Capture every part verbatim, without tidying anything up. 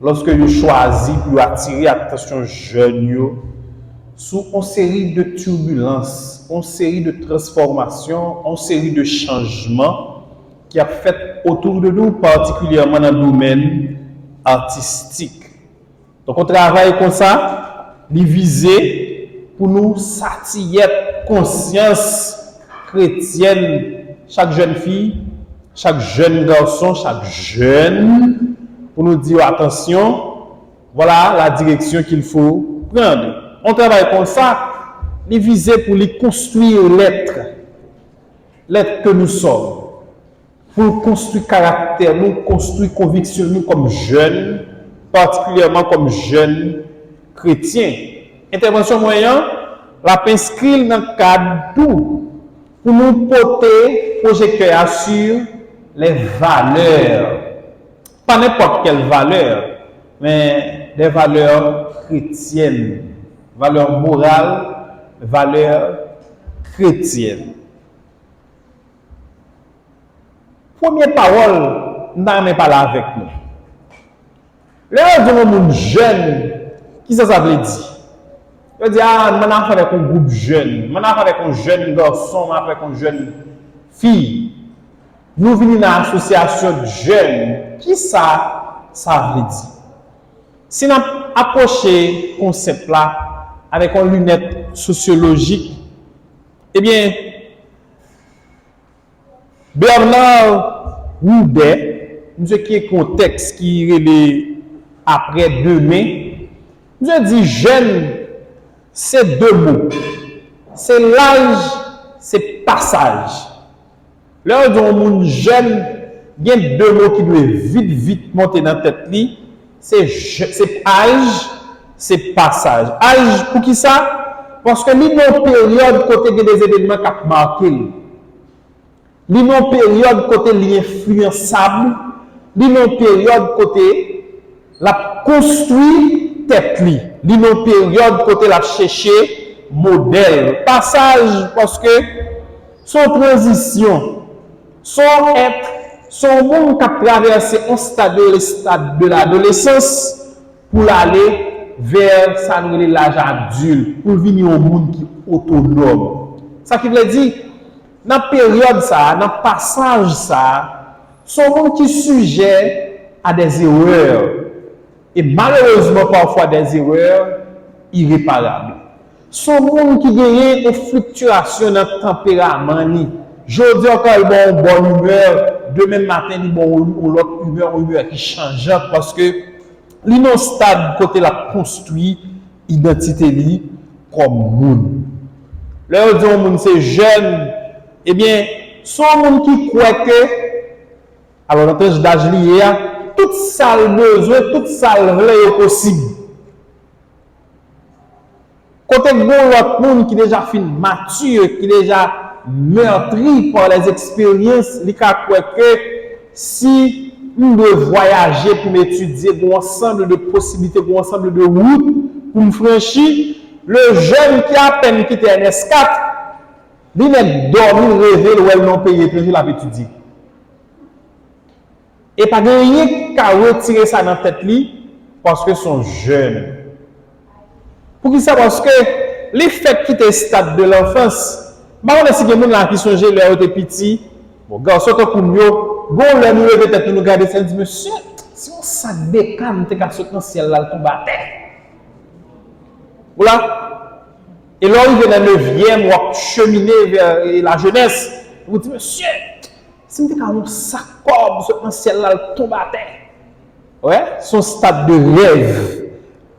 lòske yo chwazi pou yo atire atansyon jèn yo sou yon seri de tibilans, yon seri de transfòmasyon, yon seri de chanjman ki ap fèt otou de nou, patikilyèman nan domèn atistik. Donk, yon travay konsa, li vize pou nou satiyèt konsyans kretyèn chak jèn fi, chak jèn gason, chak jèn, pou nou di yo, atansyon, voilà la direction qu'il faut prendre. Yon travay konsa, li vize pou li konstwi lèt, lèt ke nou sòm, pou l konstwi karaktè nou, konstwi konviksyon nou kòm jèn, patikilyèman kòm jèn kretyen. Entèvansyon mwen an, l ap enskri l nan kad tou pou nou pote pwojektè a sur les valeurs. Pa nenpòt kèl valè, men des valeurs chrétiennes, valè moral, valè kretyèn. Premye pawòl m ta renmen pale avèk nou. Lè yo di yon moun jèn, kisa sa vle di? Yo di, a, m ann afè avèk yon gwoup jèn, m ann afè avèk yon jèn gason, m ann afè avèk yon jèn fi. Nou vini nan asosyasyon jèn. Kisa sa vle di? Si n ap apwoche konsèp la avèk yon linèt sosyolojik, ebyen, Bernard Roudet, misye ki ekri yon tèks ki rele Après demain, misye di jèn se de mo, se laj, se pasaj. Lè yo di yon moun jèn, gen de mo ki dwe vit, vit monte nan tèt li, se je, se aj, se pasaj. Aj, poukisa? Paske li nan yon peryòd kote gen de evènman k ap make l. Li nan yon peryòd kote li enfliyansab, li nan yon peryòd kote l ap konstwi tèt li, li nan yon peryòd kote l ap chèche modèl. Pasaj, paske se yon tranzisyon, se yon èt, se yon moun k ap travèse yon stad yo rele stad de ladolesans, pou l ale vè sa nou rele laj adilt, pou l vini yon moun ki otonòm. Sa ki vle di, nan peryòd sa a, nan pasaj sa a, se yon moun ki sijè a des erreurs. E malerezman, pafwa, des erreurs irréparables. Se yon moun ki genyen yon fliktiyasyon nan tanperaman li. Jodi a, ankò, li ba w yon bòn imè, demen maten, li ba w yon lòt imè, yon imè ki chanjant, paske li nan yon stad kote l ap konstwi idantite li kòm moun. Lè yo di yon moun se jèn, ebyen, se yon moun ki kwè ke, alò, nan tranch daj li ye a, tout sa l bezwen, tout sa l vle yo posib. Kote gon lòt moun ki deja fin mati, ki deja meurtri par les expériences, li ka kwè ke si m dwe vwayaje pou m etidye, gon ansanm de posiblite, gon ansanm de wout pou m franchi, le jèn ki apèn kite N S kat, li nèk dòmi, l reve, l wè l nan yon peyi etranje, l ap etidye. E pa gen anyen ki ka retire sa nan tèt li, paske se yon jèn. Poukisa? Paske li fèk kite stad de lanfans. M pa konnen si gen moun la ki sonje lè yo te piti. Bon, gason tankou m yo, gon lè nou leve tèt nou, nou gade syèl, nou di, mesye, si yon sak de kann te ka sot nan syèl la, l tonbe atè. Ou la? E lè w rive nan nevyèm, w ap chemine vè, e, lajenès, ou di, mesye, si m te ka yon sak kòb sot nan syèl la, l tonbe atè. Wè, se yon stad de rèv.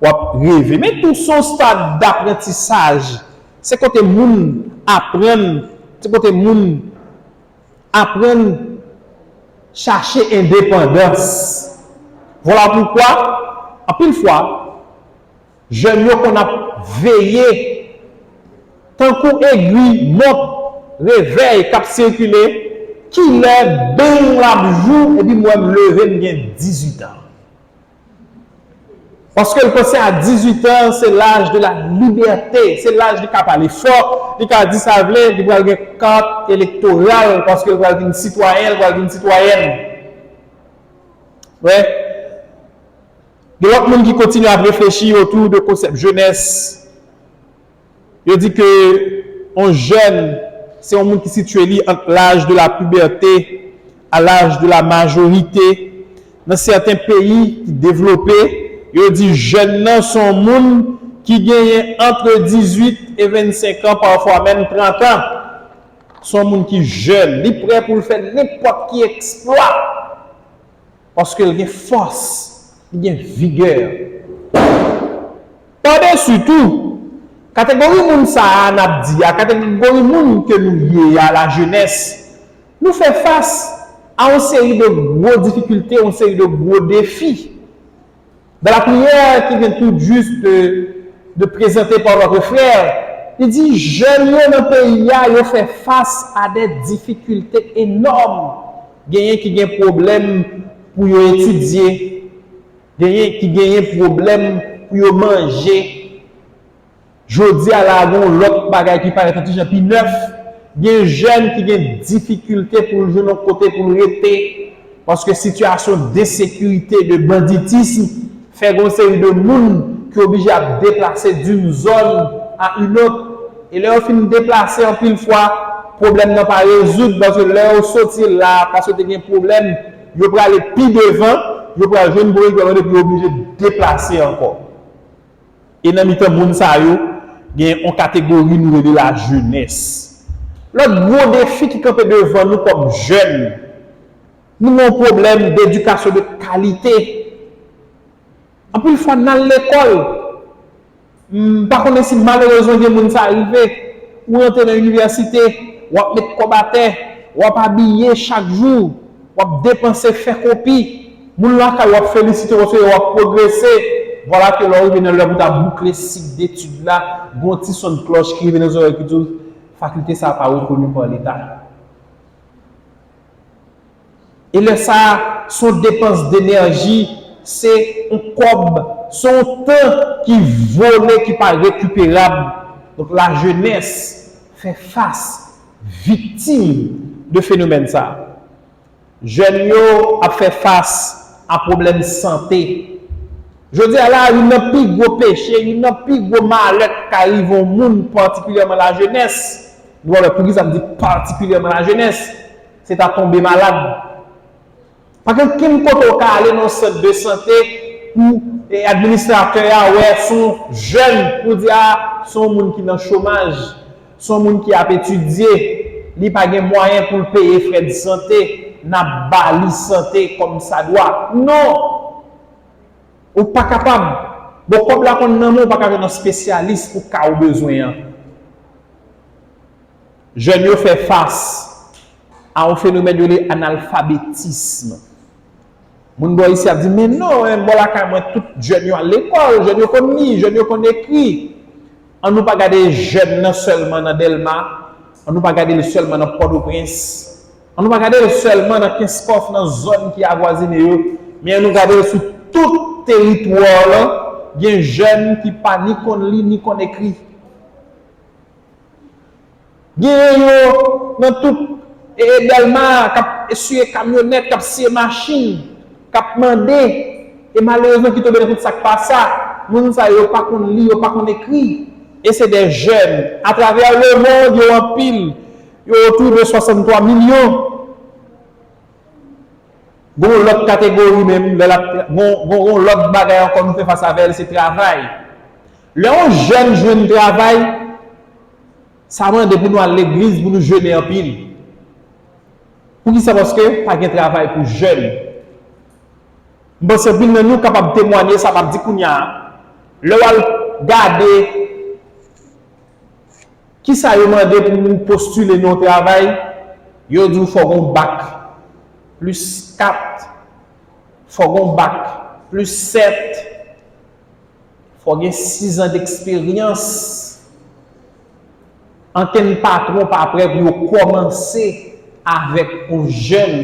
W ap reve. Men tou se yon stad daprantisaj. Se kote moun aprann, se kote moun aprann chache endepandans. Vwala poukwa, anpil fwa, jèn yo konn ap veye tankou egwi mont revèy k ap sikile, kilè beng l ap jou, epi m wè m leve, m gen dizuit an. Paske l panse a dizuit an, se laj de la libète, se laj li ka pale fò, li ka di sa l vle, li pral gen kat elektoral, paske l pral vin sitwayen, l pral vin sitwayèn. Wè. Gen lòt moun ki kontinye ap reflechi otou de konsèp jenès. Yo di ke yon jèn, se yon moun ki sitiye li ant laj de la pibète a laj de la majorite. Nan sèten peyi ki devlope, yo di jèn nan se yon moun ki genyen antre dizuit e vennsenk an, pafwa menm trant an. Se yon moun ki jèn, li prè pou l fè nenpòt ki eksplwa. Paske l gen fòs, li gen vigè. Padesi tou, kategori moun sa a n ap di a, kategori moun ke nou ye a, lajenès, nou fè fas a yon seri de gwo difikilte, yon seri de gwo defi. Dans la prière qui vient tout juste de, de présenter par notre frère, li di jèn yo nan peyi a, yo fè fas a de difikilte enòm. Genyen ki gen pwoblèm pou yo etidye, genyen ki genyen pwoblèm pou yo manje. Jodi a la, gen yon lòt bagay ki parèt yon ti jan pi nèf. Gen jèn ki gen difikilte pou l jwenn yon kote pou l rete, paske sitiyasyon de sekirite, de banditism, fè gen yon seri de moun ki oblije ap deplase d'une zone à une autre. E lè yo fin deplase, anpil fwa, pwoblèm nan pa rezoud, paske lè yo soti la, paske te gen pwoblèm, yo prale pi devan, yo pral jwenn pwoblèm, epi yo oblije deplase ankò. E nan mitan moun sa yo, gen yon kategori nou rele lajenès. Lòt gwo defi ki kanpe devan nou kòm jèn, nou gen yon pwoblèm dedikasyon de kalite. Anpil fwa, n al lekòl, m pa konnen si malerezman gen moun sa rive, ou rantre nan inivèsite, w ap met kòb atè, w ap abiye chak jou, w ap depanse, fè kopi. Moun lakay ou ap felisite w paske w ap pwogrese. Vwala ke lè w rive nan lè pou w ta boukle sik detid la, gen yon ti son klòch ki rive nan zòrèy ki di w, fakilte sa a pa rekoni pa Leta. E lè sa a, se yon depans denèji, se yon kòb, se yon tan ki vole, ki pa rekiperab. Donk, lajenès fè fas, viktim de fenomèn sa a. Jèn yo ap fè fas a pwoblèm sante. Jodi a la, youn nan pi gwo peche, youn nan pi gwo malè k ka rive yon moun, patikilyèman lajenès, nou wè poukisa m di patikilyèman lajenès, se ta tonbe malad. Pa gen okenn kote w ka ale nan sant de sante pou, e, administratè a wè se yon jèn pou di, a, se yon moun ki nan chomaj, se yon moun ki ap etidye, li pa gen mwayen pou l peye frè de sante, n ap ba li sante kòmsadwa. Non! Ou pa kapab. Bon, kòb la konn nan men w, ou pa ka jwenn yon espesyalis pou ka ou bezwen an. Jèn yo fè fas a yon fenomèn yo rele analfabetism. Moun bò isi ap di, men non, men bò lakay mwen, tout jèn yo al lekòl, jèn yo konn li, jèn yo konn ekri. An nou pa gade jèn nan sèlman nan Dèlma, an nou pa gade l sèlman nan Pòtoprens, an nou pa gade l sèlman nan Kenskòf, nan zòn ki avwazine yo, men an nou gade l sou tout teritwa w lan, gen jèn ki pa ni konn li, ni konn ekri. Genyen yo nan tout, e, Dèlma, k ap siye kamyonèt, k ap siye machin, k ap mande, e malerezman ki tonbe nan tout sa k pa sa. Moun sa yo pa konn li, yo pa konn ekri. E se de jèn. Atravè lemonn, yo anpil. Yo otou de swasanntwa milyon. Gon lòt kategori menm, lè l ap, gon, gon, gon lòt bagay ankò nou fè fas avè l, se travay. Lè yon jèn jwenn travay, sa mande pou nou al legliz, pou nou jene anpil. Poukisa? Paske pa gen travay pou jèn. M panse anpil nan nou kapab temwanye sa m ap di kounye a. Lè w al gade kisa yo mande pou ou postile nan yon travay, yo di w fò w gen yon bak plis kat, fò w gen yon bak plis sèt, fò w gen sizan deksperyans. Ankenn patwon pa prè pou yo kòmanse avèk yon jèn,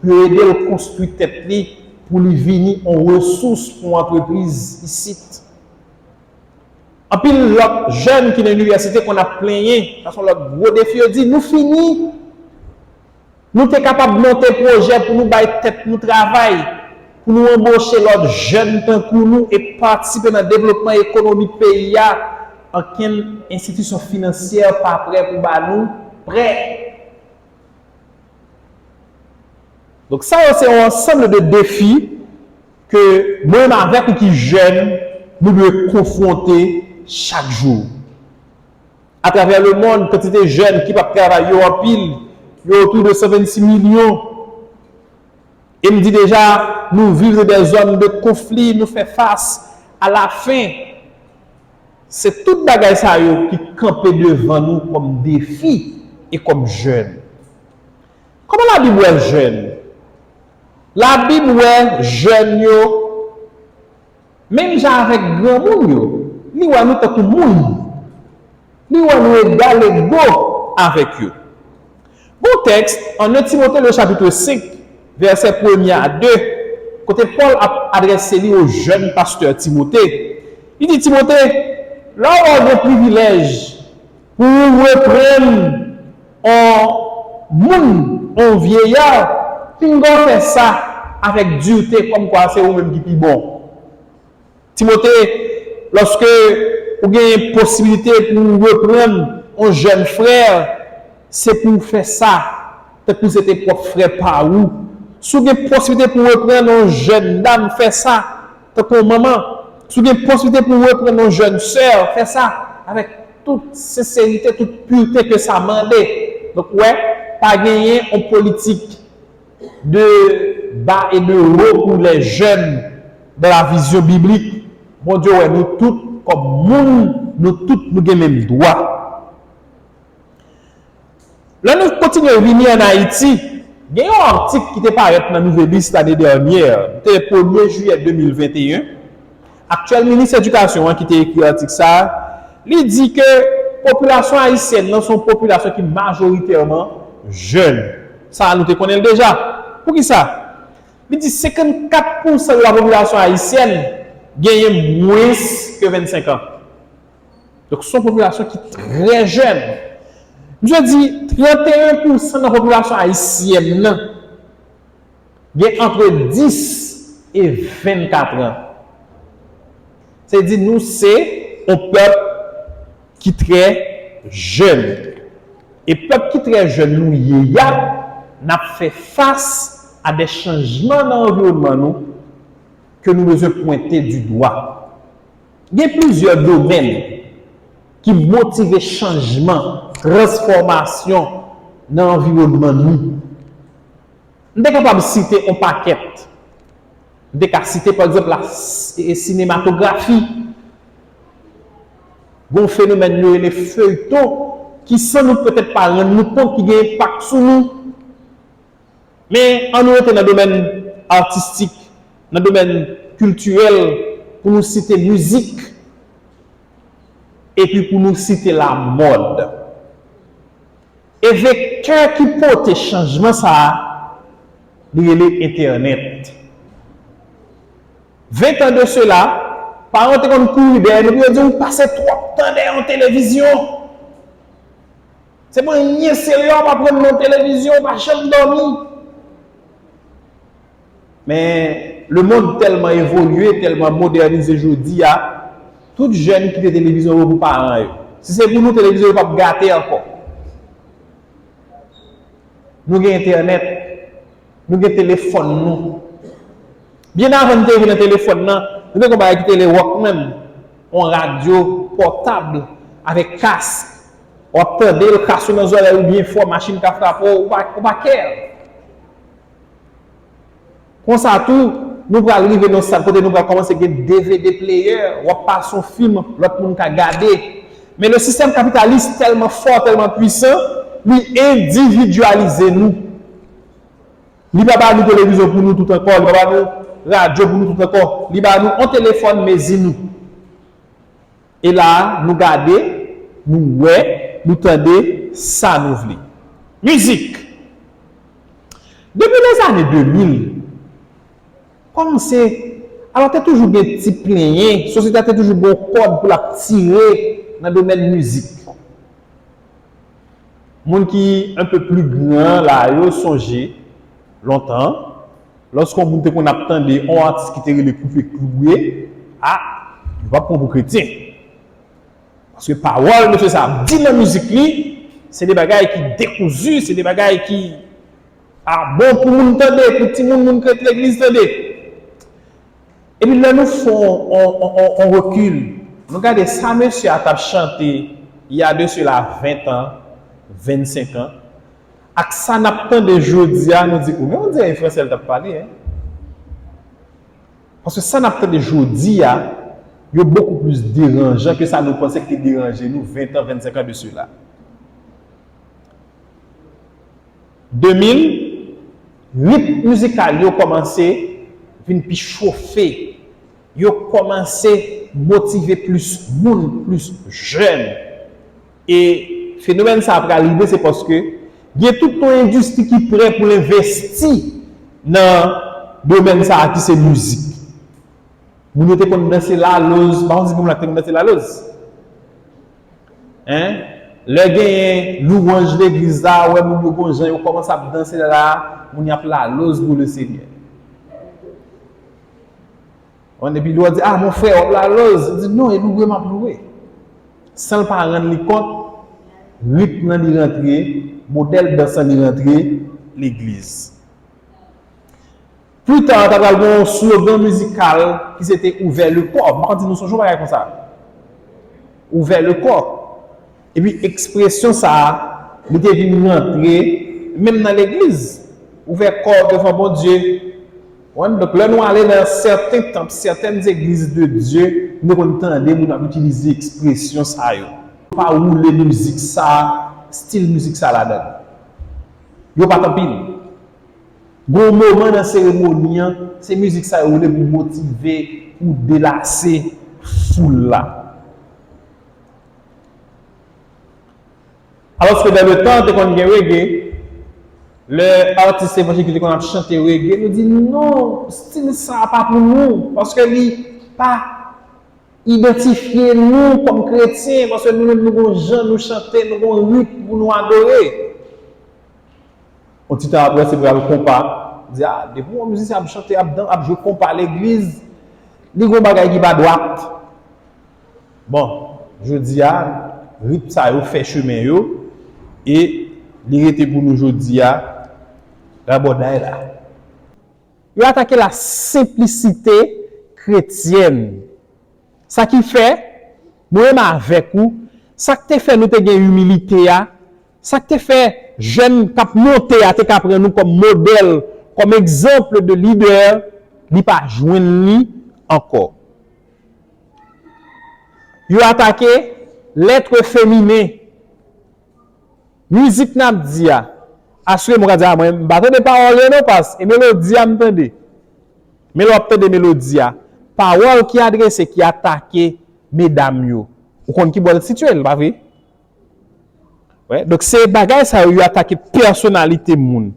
pou yo ede l konstwi tèt li, pou li vini yon resous pou yon antrepriz isit. Anpil lòt jèn ki nan inivèsite konn ap plenyen, sa se yon lòt gwo defi, yo di, nou fini. Nou te kapab monte pwojè pou nou bay tèt nou travay. pou nou anboche lòt jèn tankou nou e patisipe nan devlopman ekonomik peyi a, ankenn enstitisyon finansyè pa prè pou ba nou prè. Donk, sa yo se yon ansanm de defi ke mwen menm avèk ou ki jèn, nou dwe konfwonte chak jou. Atravè lemonn, kantite jèn ki p ap travay yo anpil, yo otou de san vennsis milyon. E m di deja, nou viv nan de zòn de konfli, nou fè fas a lafen. Se tout bagay sa yo ki kanpe devan nou kòm defi e kòm jèn. Kòman Labib wè jèn? Labib wè jèn yo menm jan avèk granmoun yo. Li wè nou tankou moun. Li wè nou egal ego avèk yo. Gon tèks, en un Timothée le chapitre cinq, vèsè premye a de, kote Pòl ap adrese li o jèn pastè Timote. Li di, Timote, lè w wè w gen privilèj pou w reprann on moun, on vyeya, pinga w fè sa avèk dirte, kòmkwa se ou menm ki pi bon. Timote, lòske ou gen posiblite pou w reprann on jèn frè, se pou w fè sa tankou se te pwòp frè pa ou. Si w gen posiblite pou w reprann on jèn dam, fè sa tankou on manman. Si w gen posiblite pou w reprann on jèn sè, fè sa avèk tout senserite, tout pirte ke sa mande. Donk, ou wè, pa genyen on politik de bas et de haut pour les jeunes dans la vision biblique. Bondye wè nou tout kòm moun, nou tout nou gen menm dwa. Lè nou kontinye vini ann Ayiti, gen yon atik ki te parèt nan Nouvelliste lane dènyè, te premye jiyè de mil venteyen. Aktyèl minis edikasyon an ki te ekri atik sa a, li di ke popilasyon ayisyèn nan se yon popilasyon ki majoritèman jèn. Sa a nou te konnen l deja. Poukisa? Li di senkannkat pousan de la popilasyon ayisyèn genyen mwens ke vennsenk an. Donk, se yon popilasyon ki trè jèn. Misye di tranteyen pousan nan popilasyon ayisyèn nan gen antre dis e vennkat an. Se di nou se yon pèp ki trè jèn. E pèp ki trè jèn nou ye a, n ap fè fas a de chanjman nan anviwònman nou ke nou bezwen pwente di dwa. Gen plizyè domèn ki motive chanjman, transfòmasyon nan anviwònman nou. M te kapab site on pakèt. M te ka site, pa egzanp, la s-, e, sinematografi. Gon fenomèn yo rele feyton, ki san nou petèt pa rann nou kont ki gen enpak sou nou. Men, ann nou rete nan domèn atistik, nan domèn kiltirèl, pou nou site mizik, epi pou nou site lamòd. E vektè ki pote chanjman sa a, li rele entènèt. Ven tan de sela, paran te konn kouri dèyè nou pou yo di, "Ou pase twòp tan dèyè yon televizyon. Se pa anyen serye w ap aprann nan televizyon, ou pa janm dòmi." Men, lemonn tèlman evolye, tèlman modènize jodi a, tout jèn kite televizyon yo pou paran yo. Si se pou nou, televizyon yo p ap gate ankò. Nou gen entènèt, nou gen telefòn nou. Byen avan n te rive nan telefòn nan, nou te gen yon bagay ki te rele Walkman, yon radyo pòtab avèk kas. W ap tande l, kas ou nan zòrèy ou byen fò, machin ka frape w, ou pa, ou pa kè. Konsa tou, nou pral rive nan stad kote nou pral kòmanse gen D V D player, w ap pase yon fim, lòt moun ka gade. Men le sistèm kapitalis tèlman fò, tèlman pwisan, li endividyalize nou. Li pa ba nou televizyon pou nou tout ankò, li pa ba nou radyo pou nou tout ankò, li ba nou yon telefòn mezi nou. E la a, nou gade, nou wè, nou tande sa nou vle. Mizik. Depi lèzane de mil, kòmanse, alò te toujou gen ti plenyen, sosyete a te toujou gen yon kòd pou l ap tire nan domèn mizik. Moun ki un peu plus gran la, yo sonje lontan, Lòske yon moun te konn ap tande yon atis ki te rele Koupe Klouwe, a, yo p ap pran pou kretyen. Paske pawòl mesye sa ap di nan mizik li, se de bagay ki dekouzi, se de bagay ki pa bon pou moun tande, pou timoun, moun k ret legliz tande. Epi lè nou fè yon, yon, yon, yon, yon rekil, nou gade sa mesye a t ap chante il y a de cela vingt ans, vennsenk an, ak sa n ap tande jodi a, nou di, ou men on dirè e fransè l t ap pale, en. Paske sa n ap tande jodi a, yo bokou plis deranjan ke sa nou panse ki te deranje nou ven an, vennsenk an de sela. De mil, ritm mizikal yo kòmanse vin pi chofe, yo kòmanse motive plis moun, plis jèn. E fenomèn sa a pral rive, se paske gen tout yon endistri ki prè pou l envesti nan domèn sa a ki se mizik. Moun yo te konn danse laloz, pa konn si gen moun la ki te konn danse laloz. Hein? Lè genyen louwanj legliz la, wè moun yo gon jan yo kòmanse ap danse la, moun y ap laloz pou le Senyè. Bon, epi lè w di, ah, mon frè, w ap laloz, li di, non, e louwe m ap louwe. San l pa rann li kont, ritm nan li rantre, modèl dans lan li rantre, legliz. Pli ta, ta pral gen yon slogan mizikal ki se te Ouvè le kò. M pa konn si nou sonje yon bagay konsa. Ouvè le kò. Epi ekspresyon sa a, li te vin rantre menm nan legliz. Ouvè kò w devan Bondye. Ou konprann? Donk, lè nou ale nan sèten tanp, sètèn egliz de Dye, nou konn tande moun ap itilize ekspresyon sa yo. Yo pa woule mizik sa, stil mizik sa ladan l. Yo pa t anpil. Gon moman nan seremoni an, se mizik sa yo woule pou motive, pou delase foul la. Alòske dans le temps, te konn gen reggae, lè atis evanjelik yo te konn ap chante reggae, nou di, non, stil sa a pa pou nou, paske li pa idantifye nou kòm kretyen, paske nou menm nou gon jan nou chante, nou gon ritm pou nou adore. Yon ti tan apre, se pral konpa. Di, ah, depi yon mizisyen ap chante, ap dan-, ap jwe konpa legliz, li gon bagay ki pa dwat. Bon, jodi a, ritm sa yo fè chemen yo, e li rete pou nou jodi a, rabòday la. Yo atake la senplisite kretyèn. Sa ki fè, mwen menm avèk ou, sa k te fè nou te gen imilite a, sa k te fè jèn k ap monte a te ka pran nou kòm modèl, kòm egzanp de lidè, li pa jwenn li ankò. Yo atake lèt feminen. Mizik n ap di a, asire m ou ka di, a, mwen, m pa tande pawòl yo non, pas, e melodi a m tande. Men lè w ap tande melodi a, pawòl ki adrese, ki atake medam yo, ou konn ki bò l sitiye l, pa vre? Wè, donk se bagay sa yo, yo atake pèsonalite moun.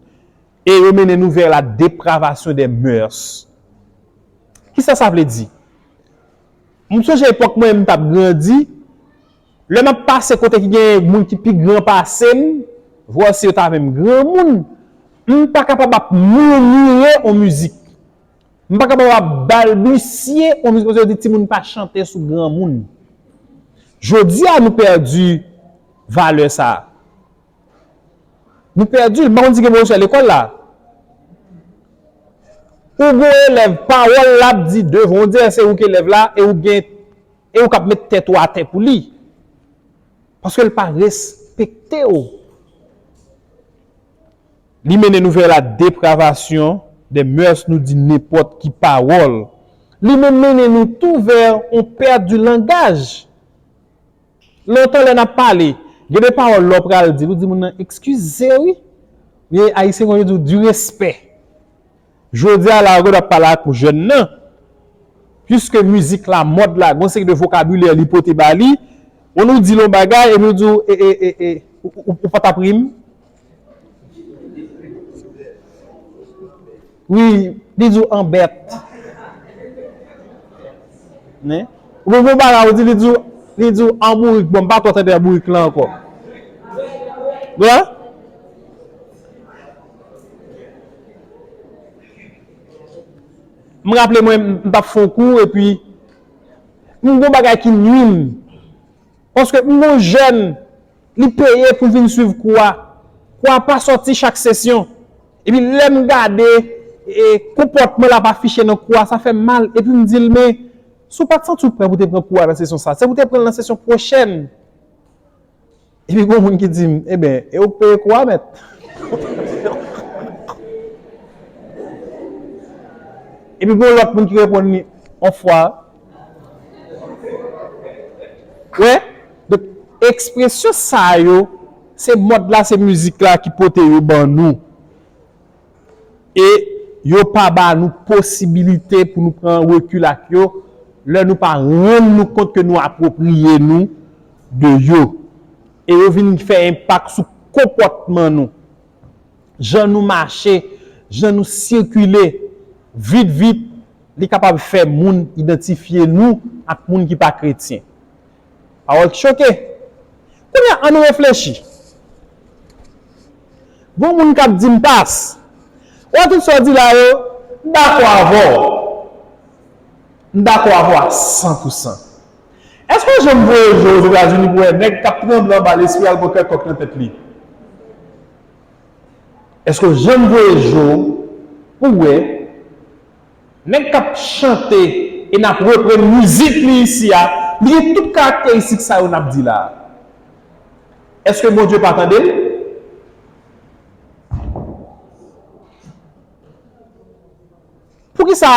E yo mennen nou vè la depravasyon dè mèrs. Kisa sa vle di? M sonje epòk mwen menm m t ap grandi, lè m ap pase kote ki gen moun ki pi gran pase m, vwè si yo ta menm granmoun, m pa kapab ap moumire on mizik. M pa kapab ap balbisye on mizik, paske yo di timoun pa chante sou granmoun. Jodi a, nou pèdi valè sa a. Nou pèdi l. M pa konn si gen moun lekòl la. Ou gon elèv, pawòl l ap di devan w, on dirè se ou k elèv la, e ou gen, e ou k ap met tèt ou atè pou li. Paske l pa respekte w. Li mennen nou vè la depravasyon dè mèrs, nou di nenpòt ki pawòl. Li menm mennen nou tou vè on pèt di langaj. Lontan lè n ap pale, gen de pawòl lè w pral di l, ou di moun nan, eskize wi. Men Ayisyen konn yo di w, du respect. Jodi a la, ou ap pale ak yon jèn nan. Piske mizik la, mòd la, gon seri de vokabilè li pote ba li, ou nou di l yon bagay, epi ou di w, e, e, e, e, ou, ou, ou pa t ap ri m? Wi, li di w anbèt. Nen? Ou konprann bagay, ou di, li di w, li di w anbourik, bon, m pa twò tande anbourik la ankò. Wi? M raple mwen, m t ap fè yon kou, epi m gen yon bagay ki nwi m. Paske m gen yon jèn, li peye pou l vin swiv kou a. Kou a pa sòti chak sesyon. Epi lè m gade, e, konpòtman l ap afiche nan kou a, sa fè m mal. Epi m di l, men, si w pa t santi w prè pou te pran kou a nan sesyon sa, se pou w te pran l nan sesyon pwochèn. Epi gon moun ki di m, eben, e ou k peye kou a, mèt? Epi gon lòt moun ki reponn li, on fwa. Wè? Donk, ekspresyon sa yo, se mòd la, se mizik la ki pote yo ban nou. E yo pa ba nou posibilite pou nou pran rekil ak yo, lè nou pa rann nou kont ke nou apwopriye nou de yo. E yo vin fè enpak sou konpòtman nou. Jan nou mache, jan nou sikile, vit, vit, li kapab fè moun idantifye nou ak moun ki pa kretyen. Pawòl ki choke. Kounye a, ann reflechi. Gon moun k ap di m, pas, wè tout sa w di la yo, m dakò avè w. M dakò avè w a san pou san. Èske w janm voye je w Ozetazini pou wè nèg k ap tranble anba lespri al pran kèk kòk nan tèt li? Èske w janm voye je w pou wè nèg k ap chante e n ap reprann mizik li isi a, li gen tout karakteristik sa yo n ap di la a? Èske Bondye pa tande l? Poukisa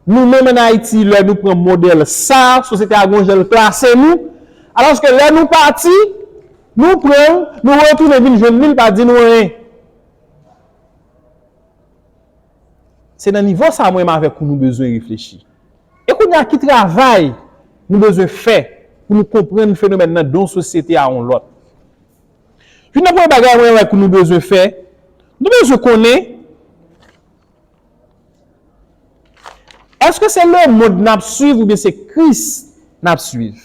nou menm ann Ayiti, lè nou pran modèl sa, sosyete a gon jan l klase nou, alòske lè nou pati, nou pran l, nou retounen vin jwenn li, l pa di nou anyen? Se nan nivo sa a mwen menm avèk ou nou bezwen reflechi. E kounye a, ki travay nou bezwen fè pou nou konprann fenomèn nan de yon sosyete a yon lòt? Youn nan premye bagay mwen wè ke nou bezwen fè, nou bezwen konnen, èske se lemonn n ap swiv oubyen se Kris n ap swiv?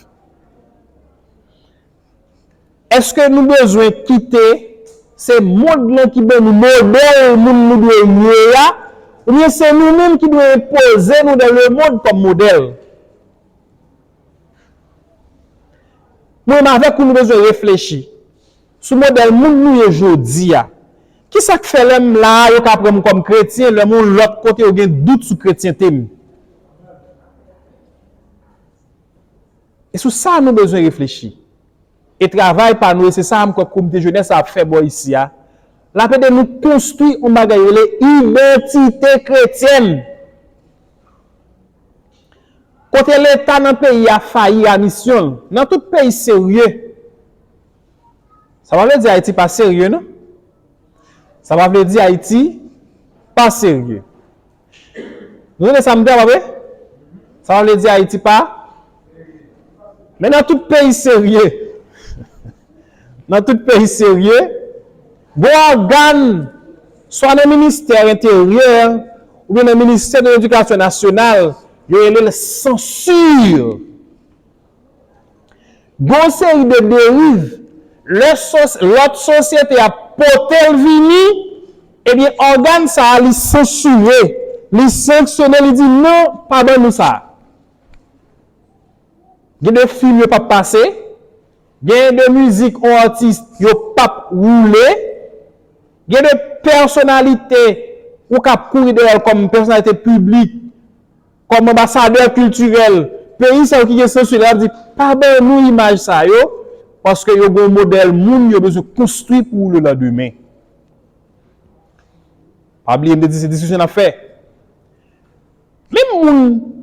Èske nou bezwen kite se mond lan ki ban nou modèl moun nou dwe ye a, oubyen se nou menm ki dwe enpoze nou dans le monde kòm modèl? Mwen menm avèk ou, nou bezwen reflechi sou modèl moun nou ye jodi a. Kisa k fè lè m la a, yo ka pran m kòm kretyen, lè m yon lòt kote, yo gen dout sou kretyente m? E sou sa nou bezwen reflechi. E travay pa nou, e se sa a m kwè komite jenès la ap fè bò isi a, l ap ede nou konstwi yon bagay yo rele idantite kretyèn. Kote Leta nan peyi a fayi a misyon l, nan tout peyi serye. Sa pa vle di Ayiti pa serye, non. Sa pa vle di Ayiti pa serye. Nou tande sa m di a, pa vre? Sa pa vle di Ayiti pa. Men nan tout peyi serye, nan tout peyi serye, gon ògàn, swa nan ministè enteryè, oubyen nan ministè de ledikasyon nasyonal, yo rele l sansi. Gon seri de deriv, lè sos-, lòt sosyete a pote l vini, ebyen, ògàn sa a, li sansire, li sanksyone, li di, "Non, pa ban nou sa." Gen de fim yo p ap pase, gen de mizik yon atis yo p ap woule, gen de pèsonalite ou k ap kouri dèyè l kòm pèsonalite piblik, kòm anbasadè kiltirèl, peyi sa yo ki gen sansi la, y ap di, "Pa ban nou imaj sa yo," paske yo gen yon modèl moun yo bezwen konstwi pou le landemen. Pa bliye, m te di se diskisyon n ap fè. Menm moun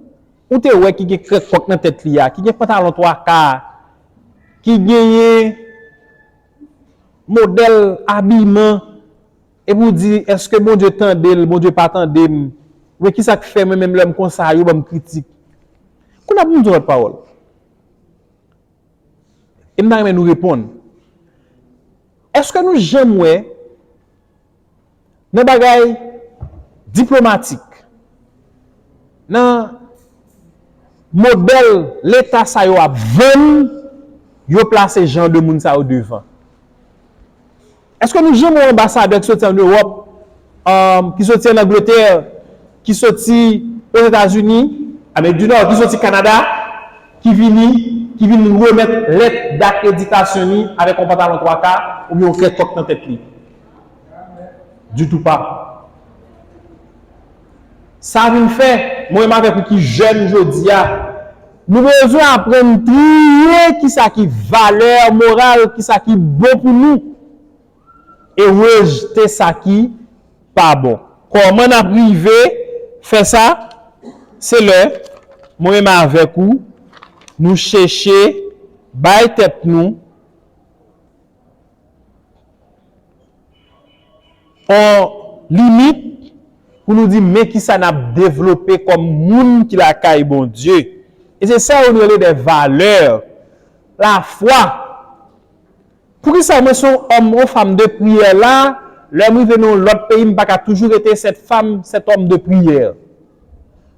ou te wè ki gen krèk kòk nan tèt li a, ki gen pantalon twa ka, ki genyen modèl abiman, epi w di, "Èske Bondye tande l? Bondye pa tande m? Oubyen kisa k fè mwen menm lè m konsa, yo ban m kritik?" Kounye a pou m di yon lòt pawòl. E m ta renmen nou reponn. Èske nou janm wè nan bagay diplomatik, nan modèl Leta sa yo ap vann, yo plase jan de moun sa yo devan? Èske nou janm wè anbasadè ki soti ann Ewòp, um, ki soti ann Angletè, ki soti Ozetazini, Amerik di Nò, ki soti Kanada, ki vini, ki vin remèt lèt dakreditasyon li avèk yon pantalon twa ka oubyen yon krèk kòk nan tèt li. Ditou pa. Sa vin fè, mwen menm avèk ou ki jèn jodi a, nou bezwen aprann triye kisa ki valè moral, kisa ki bon pou nou, e rejte sa ki pa bon. Kòman n ap rive fè sa? Se lè mwen menm avèk ou, nou chèche bay tèt nou yon limit pou nou di, men kisa n ap devlope kòm moun ki lakay Bondye. E se sa yo rele de valè. Lafwa. Poukisa mwen se yon òm, yon fanm de priyè la, lè m rive nan yon lòt peyi, m pa ka toujou rete cette femme, cet homme de prière?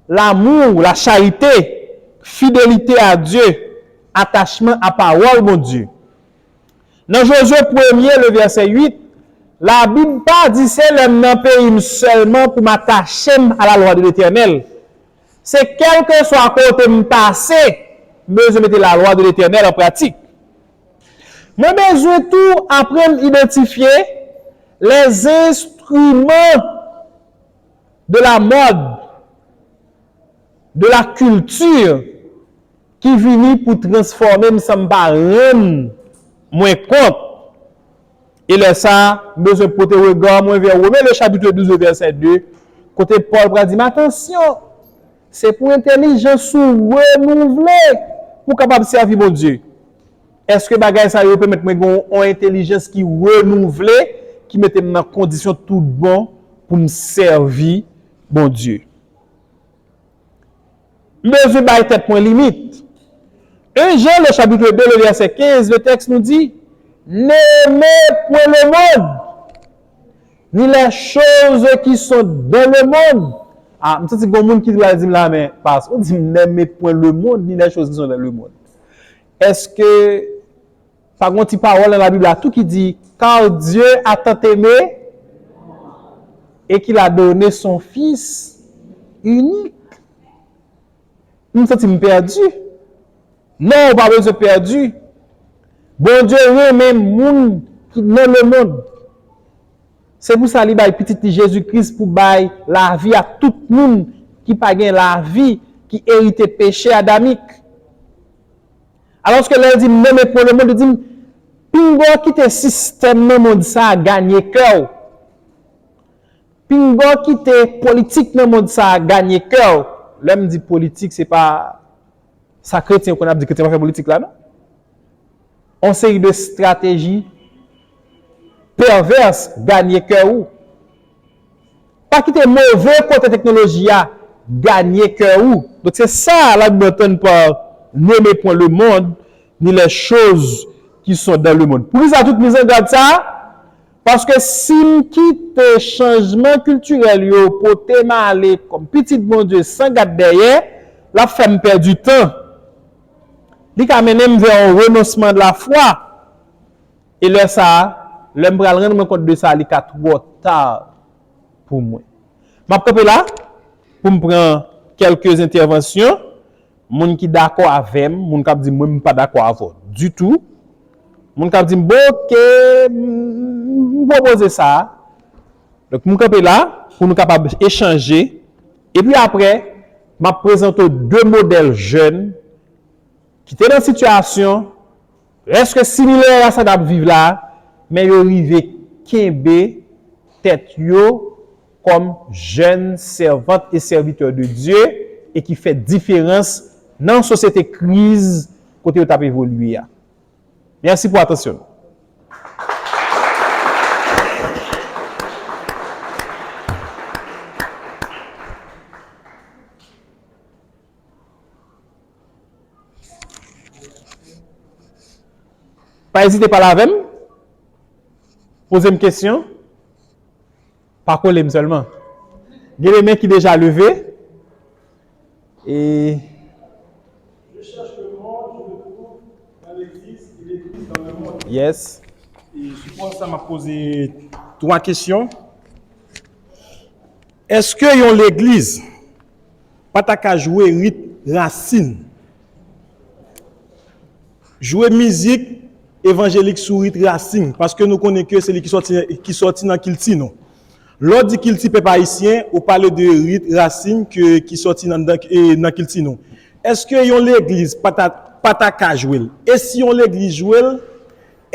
L'amour, la charité, fidélité à Dieu, atachman a pawòl Bondye. Nan Jozye premye, le vèsè uit, Labib pa di se lè m nan peyi m sèlman pou m atache m a la lwa de Letènèl. Se kèlkeswa kote m pase, m bezwen mete la lwa de Letènèl an pratik. Mwen bezwen tou aprann idantifye les instruments de la mode, de la culture, ki vini pou transfòme m san m pa rann mwen kont. E lè sa a, m bezwen pote rega mwen vè Women, le chapitre douze, vèsè de, kote Pòl pral di m, atansyon, se pou entèlijans ou renouvle pou w kapab sèvi Bondye. Èske bagay sa yo pèmèt mwen gen yon entèlijans ki renouvle, ki mete m nan kondisyon tout bon pou m sèvi Bondye? M bezwen bay tèt mwen limit. En Jan, le chapitre de, le vèsè kenz, le tèks nou di, n'aimez point le monde, ni les choses qui sont dans le monde. Ah, m santi gon moun ki pral di m la, men, pas, ou di m, n'aimez point le monde, ni les choses qui sont dans le monde. Èske pa gon ti pawòl nan Labib la tou ki di, car Dieu a tant aimé et qu'il a donné son Fils unique. M santi m pèdi. Non, ou pa bezwen pèdi. Bondye renmen moun ki nan lemonn. Se pou sa li bay pitit li Jezi Kris pou bay lavi a tout moun ki pa gen lavi, ki erite peche adamik. Alòske lè l di m n'aimez point le monde, li di m, pinga w kite sistèm nan mond sa a ganye kè w. Pinga w kite politik nan mond sa a ganye kè w. Lè m di politik, se pa sa kretyen yo konn ap di, kretyen pa fè politik la, non. Yon seri de estrateji pèvès ganye kè w. Pa kite move kote teknoloji a ganye kè w. Donk, se sa Labib antann pa n'aimez point le monde, ni les choses qui sont dans le monde. Poukisa tout mizangad sa a? Paske si m kite chanjman kiltirèl yo pote m ale kòm pitit Bondye san gad dèyè, l ap fè m pèdi tan. Li ka mennen m vè yon renonsman de lafwa. E lè sa a, lè m pral rann mwen kont de sa, li ka twò ta pou mwen. M ap kanpe la pou m pran kèlke entèvansyon. Moun ki dakò avè m, moun k ap di mwen m pa dakò avè w ditou. Moun k ap di m, bon, oke, m, m pwopoze sa. Donk, m kanpe la pou nou kapab echanje. Epi apre, m ap prezante w de modèl jèn ki te nan sitiyasyon prèske similè a sa n ap viv la, men yo rive kenbe tèt yo kòm jèn sèvant e sèvitè de Dye e ki fè diferans nan sosyete kriz kote yo t ap evolye a. Mèsi pou atansyon nou. Pa ezite pale avè m. Poze m kesyon. Pa kole m sèlman. Gen de men ki deja leve. E Je cherche le monde, je le trouve dans l'église, et l'église dans le monde. Yes. E sou pwen sa, m ap poze twa kesyon. Èske yon legliz pa ta ka jwe rit rasin. Jwe mizik evanjelik sou rit rasin, paske nou konnen ke se li ki sòti, ki sòti nan kilti nou. Lè w di kilti pèp ayisyen, ou pale de rit rasin ke, ki sòti nan, nan, e, nan kilti nou. Èske yon legliz pa ta, pa ta ka jwe l? E si yon legliz jwe l,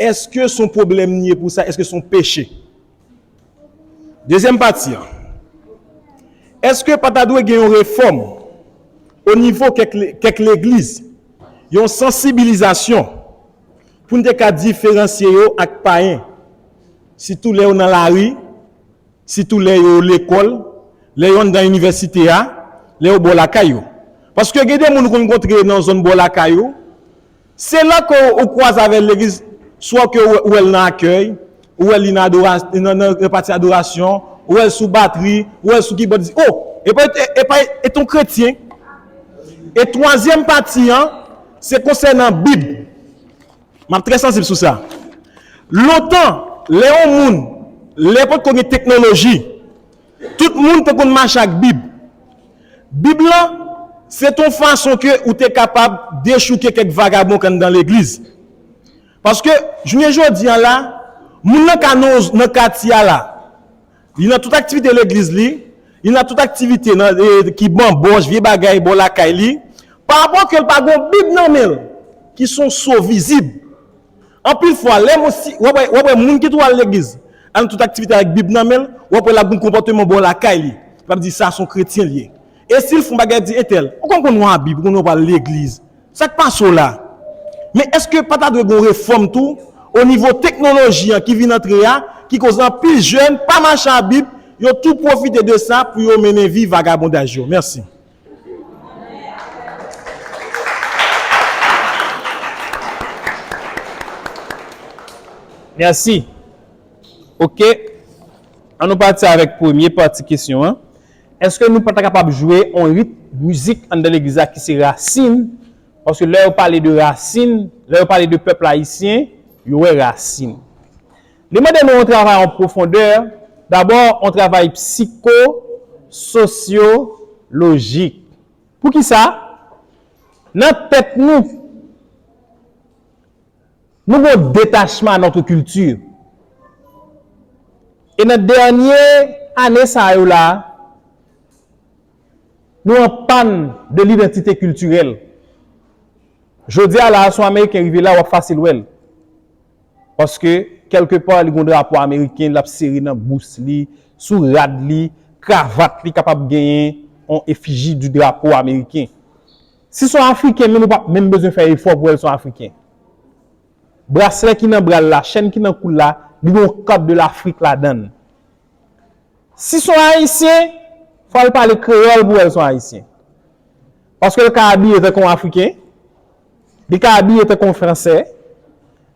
èske se yon pwoblèm li ye pou sa? Èske se yon peche? Dezyèm pati an. Èske pa ta dwe gen yon refòm o nivo kèk, kèk legliz, yon sansibilizasyon pou n te ka diferansye yo ak payen, sitou lè yo nan lari, sitou lè yo lekòl, lè yo anndan inivèsite a, lè yo bò lakay yo? Paske gen de moun ou konn kontre nan zòn bò lakay yo, se la ke ou kwaze avè l legliz, swa ke ou wè l nan akèy, ou wè li nan adora-, nan, nan pati adorasyon, ou wè l sou batri, ou wè l sou kibòd, di, "Oh, e pa, e, e pa, e ton kretyen." E twazyèm pati an, se konsènan Bib. M ap trè sansib sou sa. Lontan, lè yon moun, lè potko gen teknoloji, tout moun te konn mache ak Bib. Bib lan, se t on fason ke ou te kapab dechouke kèk vagabon k anndan legliz. Paske, jounen jodi a la, moun nan ka nan, nan katye a la, li nan tout aktivite legliz li, li nan tout aktivite nan, e, ki banbòch, vye bagay bò lakay li, parapò ke l pa gen yon Bib nan men l, ki se yon so vizib. Anpil fwa, lè moun si, w ap wè, w ap wè moun ki tou al legliz, al nan tout aktivite avèk Bib nan men l, w ap wè l ap gen konpòteman bò lakay li. L ap di sa se yon kretyen li ye. E si l fè yon bagay, di entèl, ou konn konn w a Bib, ou konn w pral legliz. Sa k pase w la? Men èske pa ta dwe gen yon refòm tou o nivo teknoloji an ki vin antre a, ki koz anpil jèn pa mache a Bib, yo tou pwofite de sa pou yo mennen vi vagabondaj yo? Mèsi. Mèsi. Oke. Ann nou pati avèk premye pati kesyon an. Èske nou pa ta kapab jwe yon rit mizik anndan legliz la ki se rasin? Paske lè yo pale de rasin, lè yo pale de pèp ayisyen, yo wè rasin. Li mande nou yon travay an pwofondè, dabò yon travay psikososyolojik. Poukisa? Nan tèt nou, nou gen yon detachman a notre culture. E nan dènye ane sa yo la, nou an pàn de lidantite kiltirèl. Jodi a la, si yon Ameriken rive la, w ap fasil wè l. Paske, kèlkepa, li gen yon drapo ameriken, l ap sere nan bous li, sou rad li, kravat li kapab genyen yon efiji du drapo ameriken. Si se yon Afriken, menm ou p ap menm bezwen fè efò pou wè l se yon Afriken. Braslè ki nan bra l la, chèn ki nan kou l la, li gen yon carte de l'Afrique ladan l. Si se yon Ayisyen, fò l pale kreyòl pou wè l se yon Ayisyen. Paske l ka abiye tankou yon Afriken, li ka abiye tankou yon Fransè,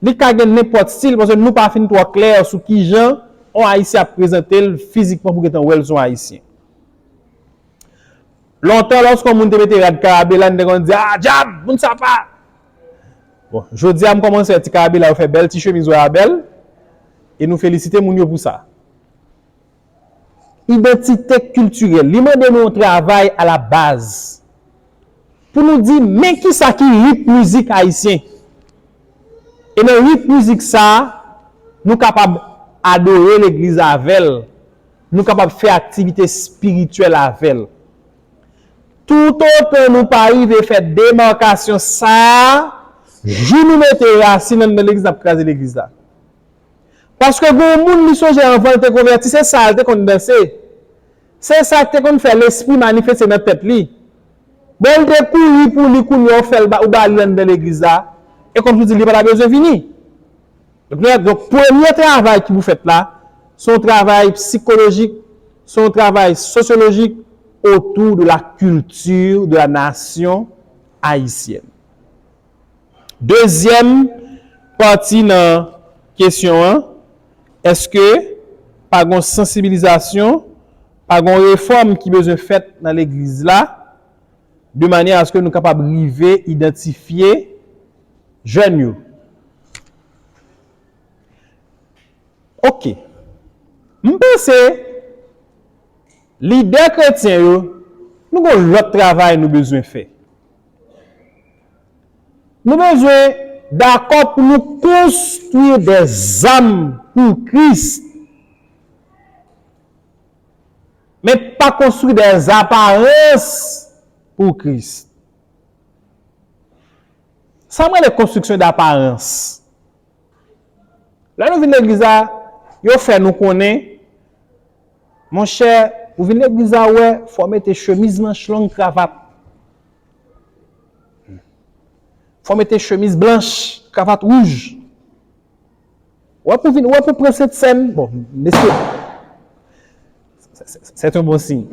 li ka gen nenpòt stil, paske nou pa fin twò klè sou kijan yon Ayisyen ap prezante l fizikman pou gentan wè l se yon Ayisyen. Lontan, lòske yon moun te mete rad karabela, n te konn di, "A, dyab, moun sa pa!" Bon, jodi a, m kòmanse wè ti karabela yo fè bèl ti chemiz wè a bèl, e nou felisite moun yo pou sa. Idantite kiltirèl, li mande nou yon travay a la baz. Pou nou di, men kisa ki rit mizik ayisyen. E nan rit mizik sa a, nou kapab adore legliz avè l, nou kapab fè aktivite espirityèl avè l. Toutotan nou pa rive fè demakasyon sa a, jou nou mete rasin anndan legliz, n ap kraze legliz la. Paske gen yon moun li sonje anvan l te konvèti, se sa l te konn danse. Se sa k te konn fè lespri manifeste nan tèt li. Bon, l te kouri pou li kounye a, ou fè l ba, ou ba li anndan legliz la, e kòmsi w di li pa ta bezwen vini. Donk, donk, premye travay ki pou fèt la, se yon travay sikolojik, se yon travay sosyolojik autour de la culture de la nation haïtienne. Dezyèm pati nan kesyon an, èske pa gen yon sansibilizasyon, pa gen yon refòm ki bezwen fèt nan legliz la, de manyè aske nou kapab rive idantifye jèn yo? Oke. M panse lidè kretyen yo, Nou gen yon lòt travay nou bezwen fè. Nou bezwen dakò pou nou konstwi de zam pou Kris, men pa konstwi de aparans pou Kris. Sa m rele konstriksyon daparans. Lè nou vin legliz la, yo fè nou konnen, monchè, ou vin legliz la, ou wè, fò w mete chemiz manch long, kravat. Fò w mete chemiz blanch, kravat wouj. Ou wè pou vin, ou wè pou pran sentsèn, bon, mesye, c'est un bon signe.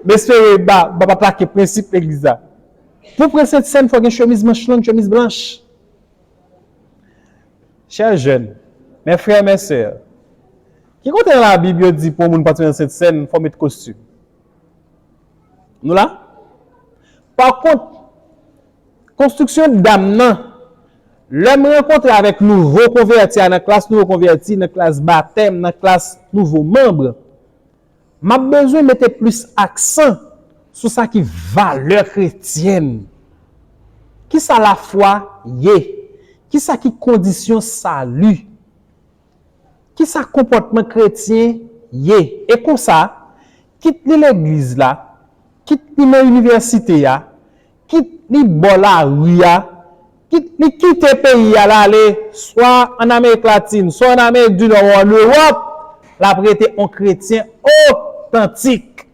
M espere ba, ba, ba atake prensip legliz la. Pou pran sentsèn, fò gen chemiz manch long, chemiz blanch. Chè jèn, mè frè, mè sè, ki kote nan Labib yo di pou yon moun pati nan sentsèn, fò w met kostim? Nou la? Pa kont, konstriksyon dam nan, lè m rankontre avèk nouvo konvèti a nan klas nouvo konvèti, nan klas batèm, nan klas nouvo manm, m ap bezwen mete plis aksan sou sa ki valè kretyèn. Kisa lafwa ye? Kisa ki kondisyon sali? Kisa konpòtman kretyen ye? E konsa, kit li legliz la, kit li nan inivèsite a, kit li bò lari a, kit li kite peyi a l ale, swa ann Amerik Latin, swa ann Amerik di Nò, ou ann Ewòp, l ap rete yon kretyen otantik.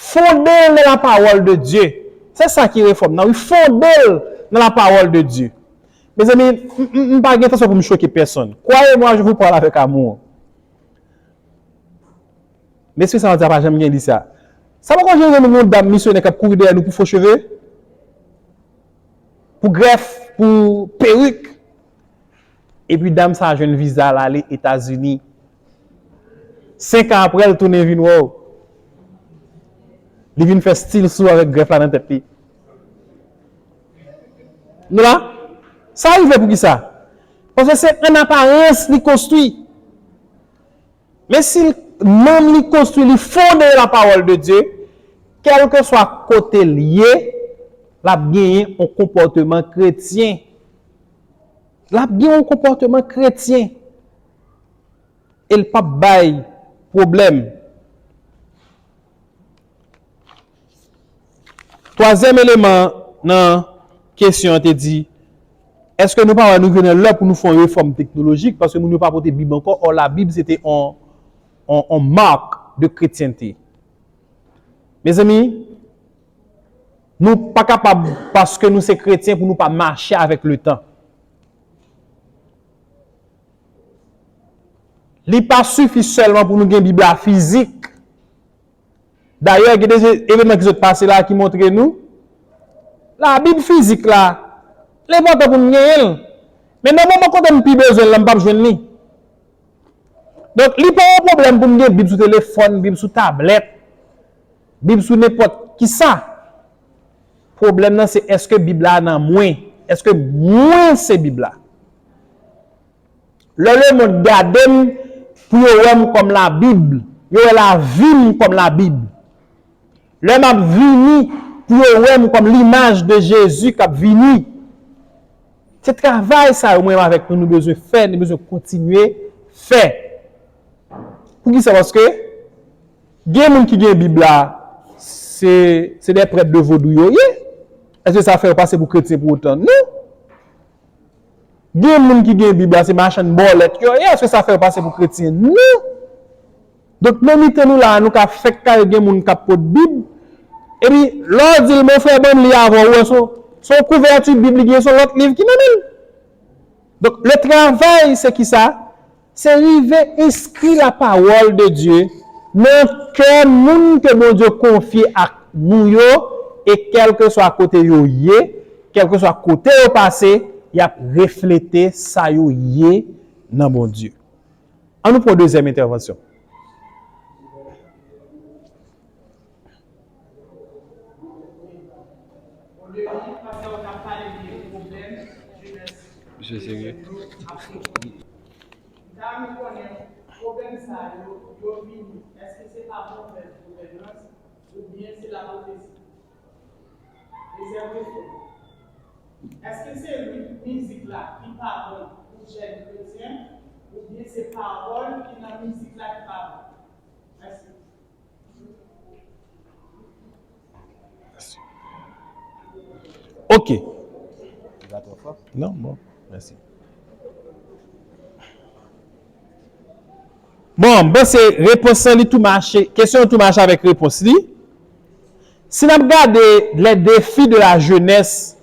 Fonde l nan lapawòl de Dye. Se sa ki refòm nan, wi, fonde l nan lapawòl de Dye. Mezanmi, m, m, m pa gen entansyon pou m choke pèsonn. Croyez-moi, je vous parle avec amour. Mesye sa yo di a pa janm gen li sa. Sa poko janm gen nou yon dam misyonè k ap kouri dèyè nou pou fo cheve? Pou grèf, pou perik? Epi dam sa a jwenn viza l ale Etazini. Senk an apre, l tounen vin wè w. Li vin fè stil sou avèk grèf la nan tèt li. Nou la? Sa rive poukisa? Paske se ann aparans li konstwi. Men si nanm li konstwi, li fonde la parole de Dieu, kèlkeswa kote l ye, l ap genyen yon konpòteman kretyen. L ap gen yon konpòteman kretyen. E l p ap bay pwoblèm. Twazyèm eleman nan kesyon an te di, èske nou pa wè nou rive nan lè pou nou fè yon refòm teknolojik? Paske moun yo pa pote Bib ankò, ò Labib se te yon, yon, yon mak de kretyente. Mezanmi, nou pa kapab, paske nou se kretyen, pou nou pa mache avèk letan. Li pa sifi sèlman pou nou gen Bib la fizik. Dayè, gen de evenman ki sot pase la ki montre nou, Labib fizik la, li enpòtan pou n genyen l. Men nan moman kote m pi bezwen l la, m p ap jwenn li. Donk, li pa yon pwoblèm pou m gen Bib sou telefòn, Bib sou tablèt, Bib sou nenpòt kisa. Pwoblèm nan se, èske Bib la nan mwen? Èske mwen se Bib la? Lè lemonn gade m pou yo wè m kòm Labib, yo wè lavi m kòm Labib. Lè m ap vini pou yo wè m kòm limaj de Jezi k ap vini. Se travay sa yo mwen avèk nou, nou bezwen fè, nou bezwen kontinye fè. Poukisa? Paske gen moun ki gen Bib la, se, se de prèt de vodou yo ye. Èske sa fè yo pase pou kretyen pou otan? Non. Gen moun ki gen Bib la, se machann bòlèt yo ye. Èske sa fè yo pase pou kretyen? Non. Donk, nan mitan nou la, nou ka fèk kare gen moun k ap pot Bib. Epi, lè w di l, "Mon frè, ban m li avè w," ou wè se, se yon kouvèti Bib li gen, se yon lòt liv ki nan men l. Donk, le travay, se kisa? Se rive enskri la parole de Dieu nan kè moun ke Bondye konfye ak nou yo, e kèlkeswa kote yo ye, kèlkeswa kote yo pase, y ap reflete sa yo ye nan Bondye. Ann nou pran dezyèm entèvansyon. Misye serye. Pwoblèm sa yo, yo vini, èske se pa movèz gouvènans oubyen se lapwofesi? Dezyèm kesyon, èske se ritm mizik la ki pa bon pou jèn kretyen oubyen se pawòl ki nan mizik la ki pa bon? Mèsi. Ok. Non, bon, mèsi. Bon, m panse repons lan li tou mache, kesyon an tou mache avèk repons li. Si n ap gade les défis de la jeunesse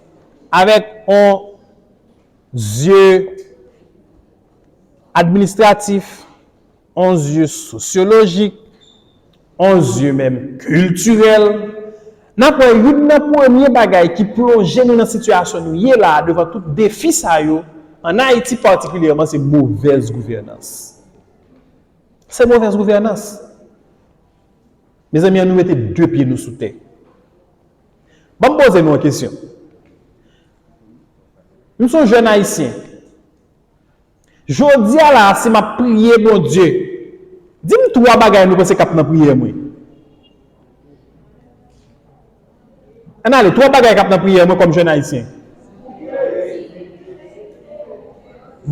avèk yon zye administratif, yon zye sosyolojik, yon zye menm kiltirèl, n ap wè youn nan premye bagay ki plonje nou nan sitiyasyon nou ye la a devan tout defi sa yo, ann Ayiti patikilyèman, se movèz gouvènans. Se movèz gouvènans. Mezanmi, ann nou mete de pye nou sou tè. Ban m poze nou yon kesyon. M se yon jèn ayisyen. Jodi a la, si m ap priye Bondye, di m twa bagay nou panse k ap nan priyè mwen. Ann ale, twa bagay k ap nan priyè mwen kòm jèn ayisyen.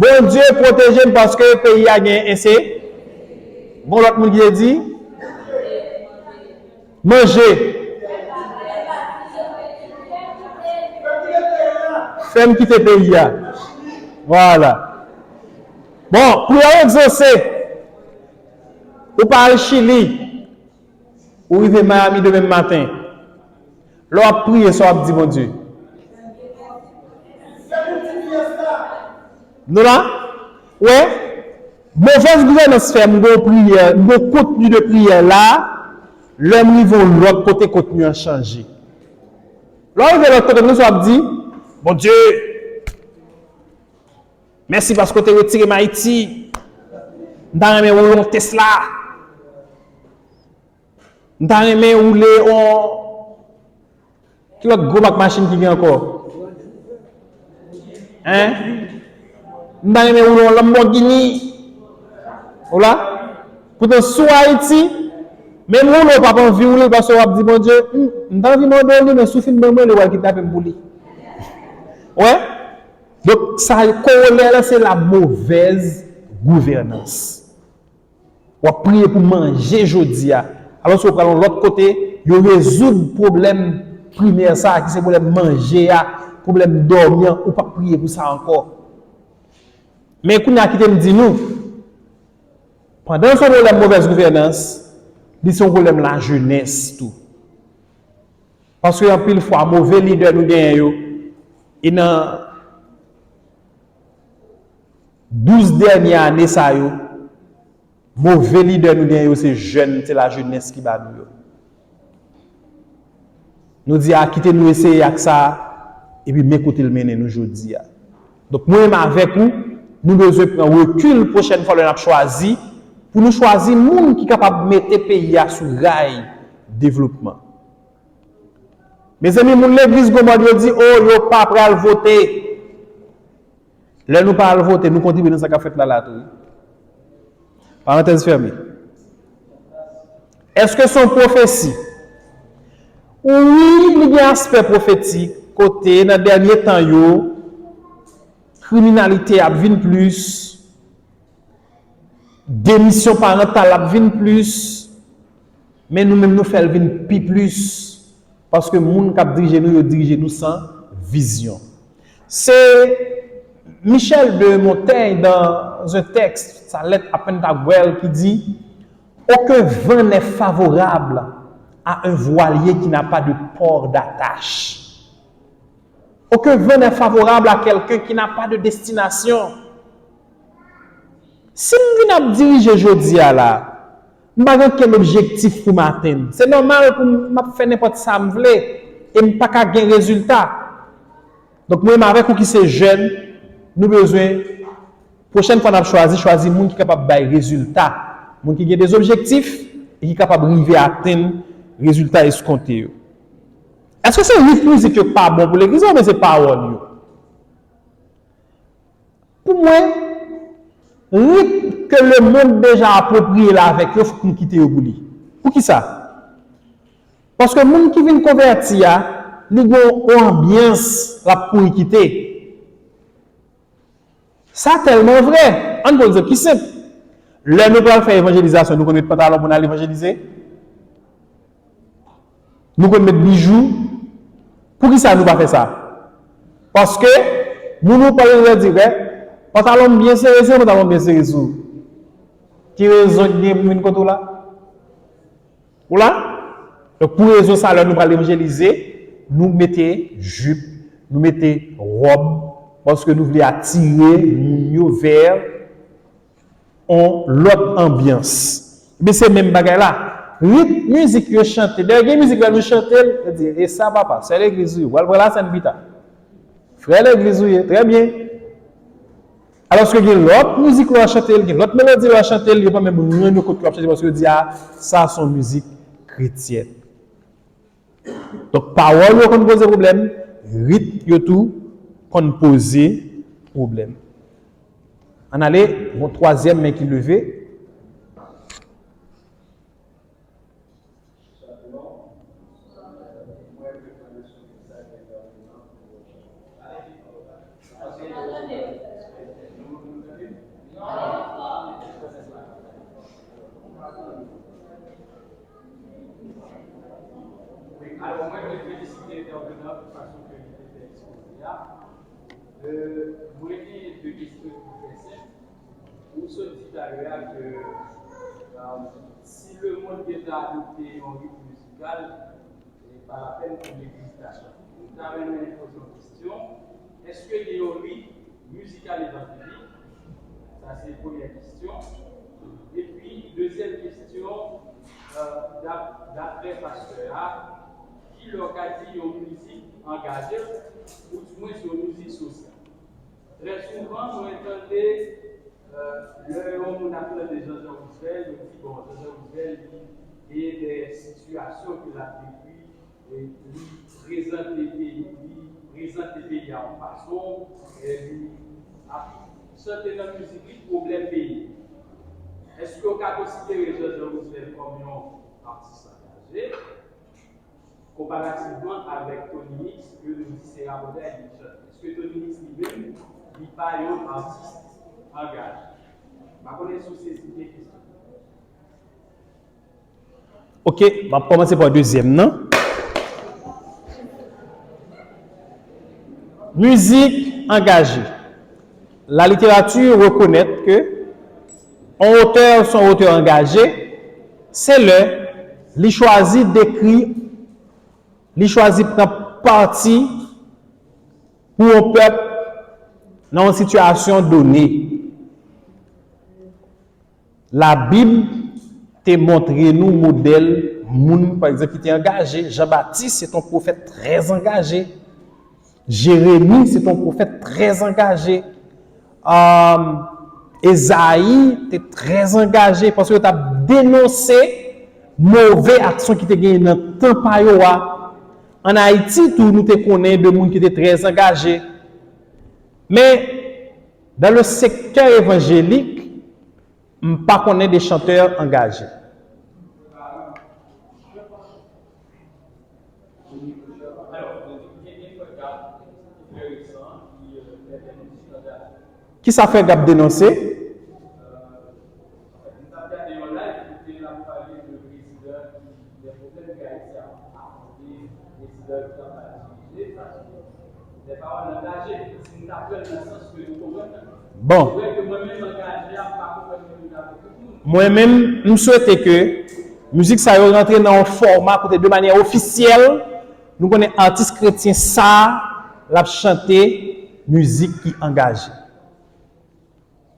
Bondye pwoteje m paske peyi a gen ense. Gon lòt moun ki te di manje. Fè m kite peyi a. Vwala. Bon, priyè w egzose. Ou pa al Chili. Ou rive Miami demen maten. Lè w ap priye, sa w ap di Bondye? Nou la? Wè? Movèz gouvènans fè m gon priyè, m gon kontni de priyè la, lè m rive yon lòt kote, kontni an chanje. Lè w rive lòt kote, nou sa w ap di, Bondye, mèsi paske w te retire m Ayiti. M ta renmen woule yon Tesla. M ta renmen woule yon, ki lòt gwo mak machin ki gen ankò? Hein? M ta renmen woule yon Lamborghini. Ou la? Poutan si w Ayiti, menm woule w p ap anvi woule l paske w ap di Bondye, m ta anvi mande w li, men si w fin ban mwen li, w al kidnape m pou li. Wè? Donk, sa kowolè la, se la movèz gouvènans. W ap priye pou manje jodi a. Alòske w pral yon lòt kote, yo rezoud pwoblèm primè sa a, ki se pwoblèm manje a, pwoblèm dòmi an, ou p ap priye pou sa ankò. Men kounye a kite m di nou, pandan se yon pwoblèm movèz gouvènans, li se yon pwoblèm lajenès tou. Paske anpil fwa, move lidè nou genyen yo, e nan douz dènye ane sa yo, move lidè nou genyen yo, se jèn, se lajenès ki ba nou yo. Nou di, a, kite nou eseye ak sa, epi men kote l mennen nou jodi a. Donk, mwen menm avèk ou, nou bezwen pran rekil pwochèn fwa lè n ap chwazi, pou nou chwazi moun ki kapab mete peyi a sou ray devlopman. Mezanmi, moun legliz gon mòd yo di, o, yo pa pral vote. Lè nou pa al vote, nou kontribye nan sa k ap fèt la la tou, wi. Parantèz fèmen. Èske se yon pwofesi? Wi, li gen aspè pwofetik, kote nan dènye tan yo, kriminalite ap vin plis, demisyon parantal ap vin plis, men nou menm nou fè l vin pi plis, paske moun k ap dirije nou, yo dirije nou san vizyon. Se Michel de Montaigne, dans un texte, sa lettre à Pantagruel, qui dit, aucun vent n'est favorable à un voilier qui n'a pas de port d'attache. Aucun vent n'est favorable à quelqu'un qui n'a pas de destination. Si m vin ap dirije jodi a la, m pa gen okenn objektif pou m atenn. Se nòmal pou m ap fè nenpòt sa m vle e m pa ka gen rezilta. Donk, mwen menm avèk ou ki se jèn, nou bezwen, pwochèn fwa n ap chwazi, chwazi moun ki kapab bay rezilta, moun ki gen de zobjektif e ki kapab rive atenn rezilta eskonte yo. Èske se ritm mizik yo k pa bon pou legliz la oubyen se pawòl yo? Pou mwen, Rit ke lemonn deja apwopriye l avèk yo, fòk nou kite yo pou li. Poukisa? Paske moun ki vin konvèti a, li gen yon anbyans l ap kouri kite. Sa tèlman vrè. Ann pran egzanp ki senp. Lè nou pral fè evanjelizasyon, nou konn met pantalon pou n al evanjelize? Nou konn met bijou? Poukisa nou pa fè sa? Paske moun ou pale yo di, wè, pantalon m byen sere, se pantalon m byen sere sou. Ki rezon ki gen pou m vin kote w la? Ou la? Donk, pou rezon sa, lè nou pral evanjelize, nou mete jip, nou mete wòb, paske nou vle atire moun yo vè yon lòt anbyans. Ebyen, se menm bagay la. Rit mizik yo chante. Dayè, gen mizik lè nou chante l, yo di, e sa, papa, sè legliz ou ye, w al pran lasèn pita. Frè legliz ou ye, trè byen. Alòske gen lòt mizik lè w ap chante l, gen lòt melodi lè w ap chante l, yo pa menm rann yo kont ke w ap chante paske yo di, a, sa se yon mizik kretyèn. Donk, pawòl yo konn poze pwoblèm, rit yo tou konn poze pwoblèm. Ann ale, yon twazyèm men ki leve. Wi, alò, mwen vle felisite entèvenan pou fason ke li te fè ekspoze a. Euh, mwen gen de kesyon ki trè senp. Ou sot di talè a ke, euh, si lemonn gentan adopte yon ritm mizikal, e pa lapèn pou legliz ta chanje. M ta renmen poze yon kesyon. Èske gen yon ritm mizikal evanjelik? Sa se premyè kesyon. Epi, dezyèm kesyon, euh, dap-, daprè pastè a, kilè w ka di yon mizik angaje, oudimwens yon mizik sosyal? Trè souvan, mwen tande, euh, lè yon moun ap tande Jean-Jean Roosevelt, yo di, bon, Jean-Jean Roosevelt, li genyen de sitiyasyon ke l ap dekri, e li prezante peyi, li prezante peyi a yon fason, e li ap chante nan mizik li pwoblèm peyi. Èske w ka konsidere Jean-Jean Roosevelt kòm yon atis angaje? Konparativman avèk Tony Mix, ke nou di se rabòday li chante. Èske Tony Mix li menm, li pa yon atis angaje? M pa konnen si w sezi ke kesyon. Ok, m ap kòmanse pa dezyèm nan. Mizik angaje. La littérature reconnaît que yon otè se yon otè angaje, se lè li chwazi dekri, li chwazi pran pati pou yon pèp nan yon sitiyasyon done. Labib te montre nou modèl moun, pa egzanp, ki te angaje. Jan Batis se te yon pwofèt trè angaje. Jeremi se te yon pwofèt trè angaje. Am, Ezayi te trè angaje paske yo t ap denonse move aksyon ki te genyen nan tan pa yo a. Ann Ayiti tou, nou te konnen de moun ki te trè angaje. Men, dans le secteur évangélique, m pa konnen de chantè angaje. Kisa Frè Gab denonse? Bon. Mwen menm, m swete ke mizik sa yo rantre nan yon fòma kote de manyè ofisyèl, nou konnen atis kretyen sa a, l ap chante mizik ki angaje.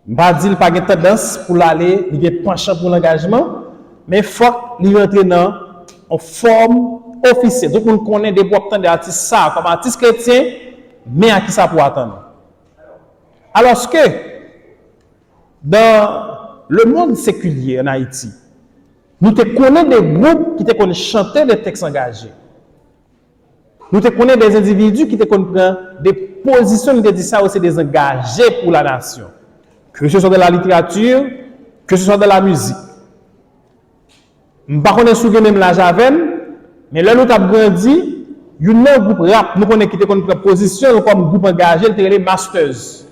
M pa di l pa gen tandans pou l ale, li gen panchan pou langajman, men fòk li rantre nan yon fòm ofisyèl. Tout moun konnen depi w ap tande atis sa a kòm atis kretyen, men a kisa pou w atann. Alòske, dans le monde séculier en Haïti, nou te konnen de gwoup ki te konn chante de tèks angaje. Nou te konnen de endividi ki te konn pran de pozisyon, nou te di sa yo se de angaje pou lanasyon. Que ce soit dans la littérature, que ce soit dans la musique. M pa konnen si w gen menm laj avè m, men lè nou t ap grandi, youn nan gwoup rap nou konnen ki te konn pran pozisyon l kòm gwoup angaje, l te rele Masters.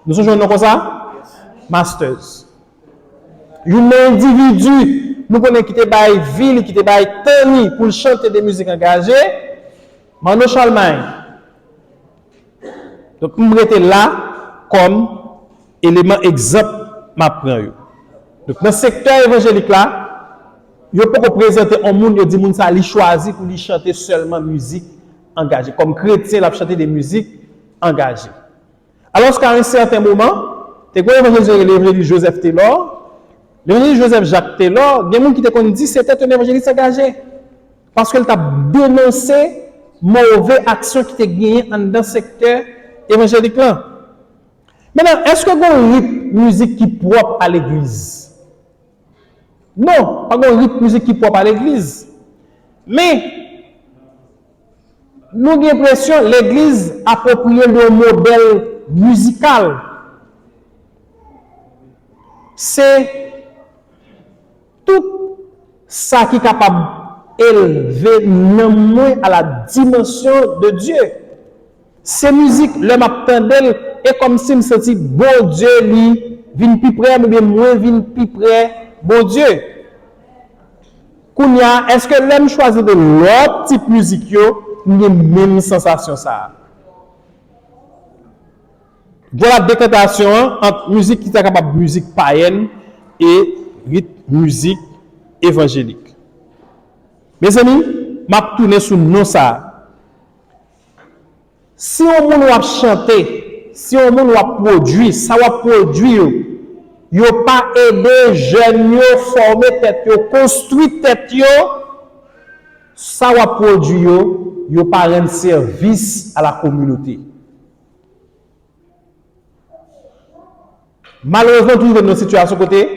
Nou sonje yon non konsa? Masters. Youn nan endividi nou konnen ki te bay vi li, ki te bay tan li pou l chante de mizik angaje, Manno Charlemagne. Donk, m rete la kòm eleman egzanp m ap pran yo. Donk, nan sektè evanjelik la, yo poko prezante yon moun, yo di moun sa li chwazi pou li chante sèlman mizik angaje. Kòm kretyen, l ap chante de mizik angaje. Alòske a yon sèten moman, te gen yon evanjelis yo rele evanjelis Joseph Taylor. Evanjelis Joseph Jacques Taylor, gen moun ki te konn di se te yon evanjelis angaje. Paske l t ap denonse move aksyon ki te genyen anndan sektè evanjelik lan. Mentnan, èske gen yon ritm mizik ki pwòp a legliz? Non, pa gen yon ritm mizik ki pwòp a legliz. Men, nou gen enpresyon legliz apwopriye l de yon modèl mizikal. Se tout sa ki kapab elve nanm mwen à la dimension de Dieu. Se mizik, lè m ap tande l, e kòmsi m santi Bondye li vin pi prè m, oubyen mwen vin pi prè Bondye. Kounye a, èske lè m chwazi de lòt tip mizik yo, m gen menm sansasyon sa a? Vwala dekantasyon an ant mizik ki ta kapab mizik payèn e ritm mizik evanjelik. Mezanmi, m ap tounen sou non sa a. Si yon moun w ap chante, si yon moun w ap pwodui, sa w ap pwodui yo, yo pa ede jèn yo fòme tèt yo, konstwi tèt yo, sa w ap pwodui yo, yo pa rann sèvis a la kominote. Malerezman, toujou nan yon sitiyasyon kote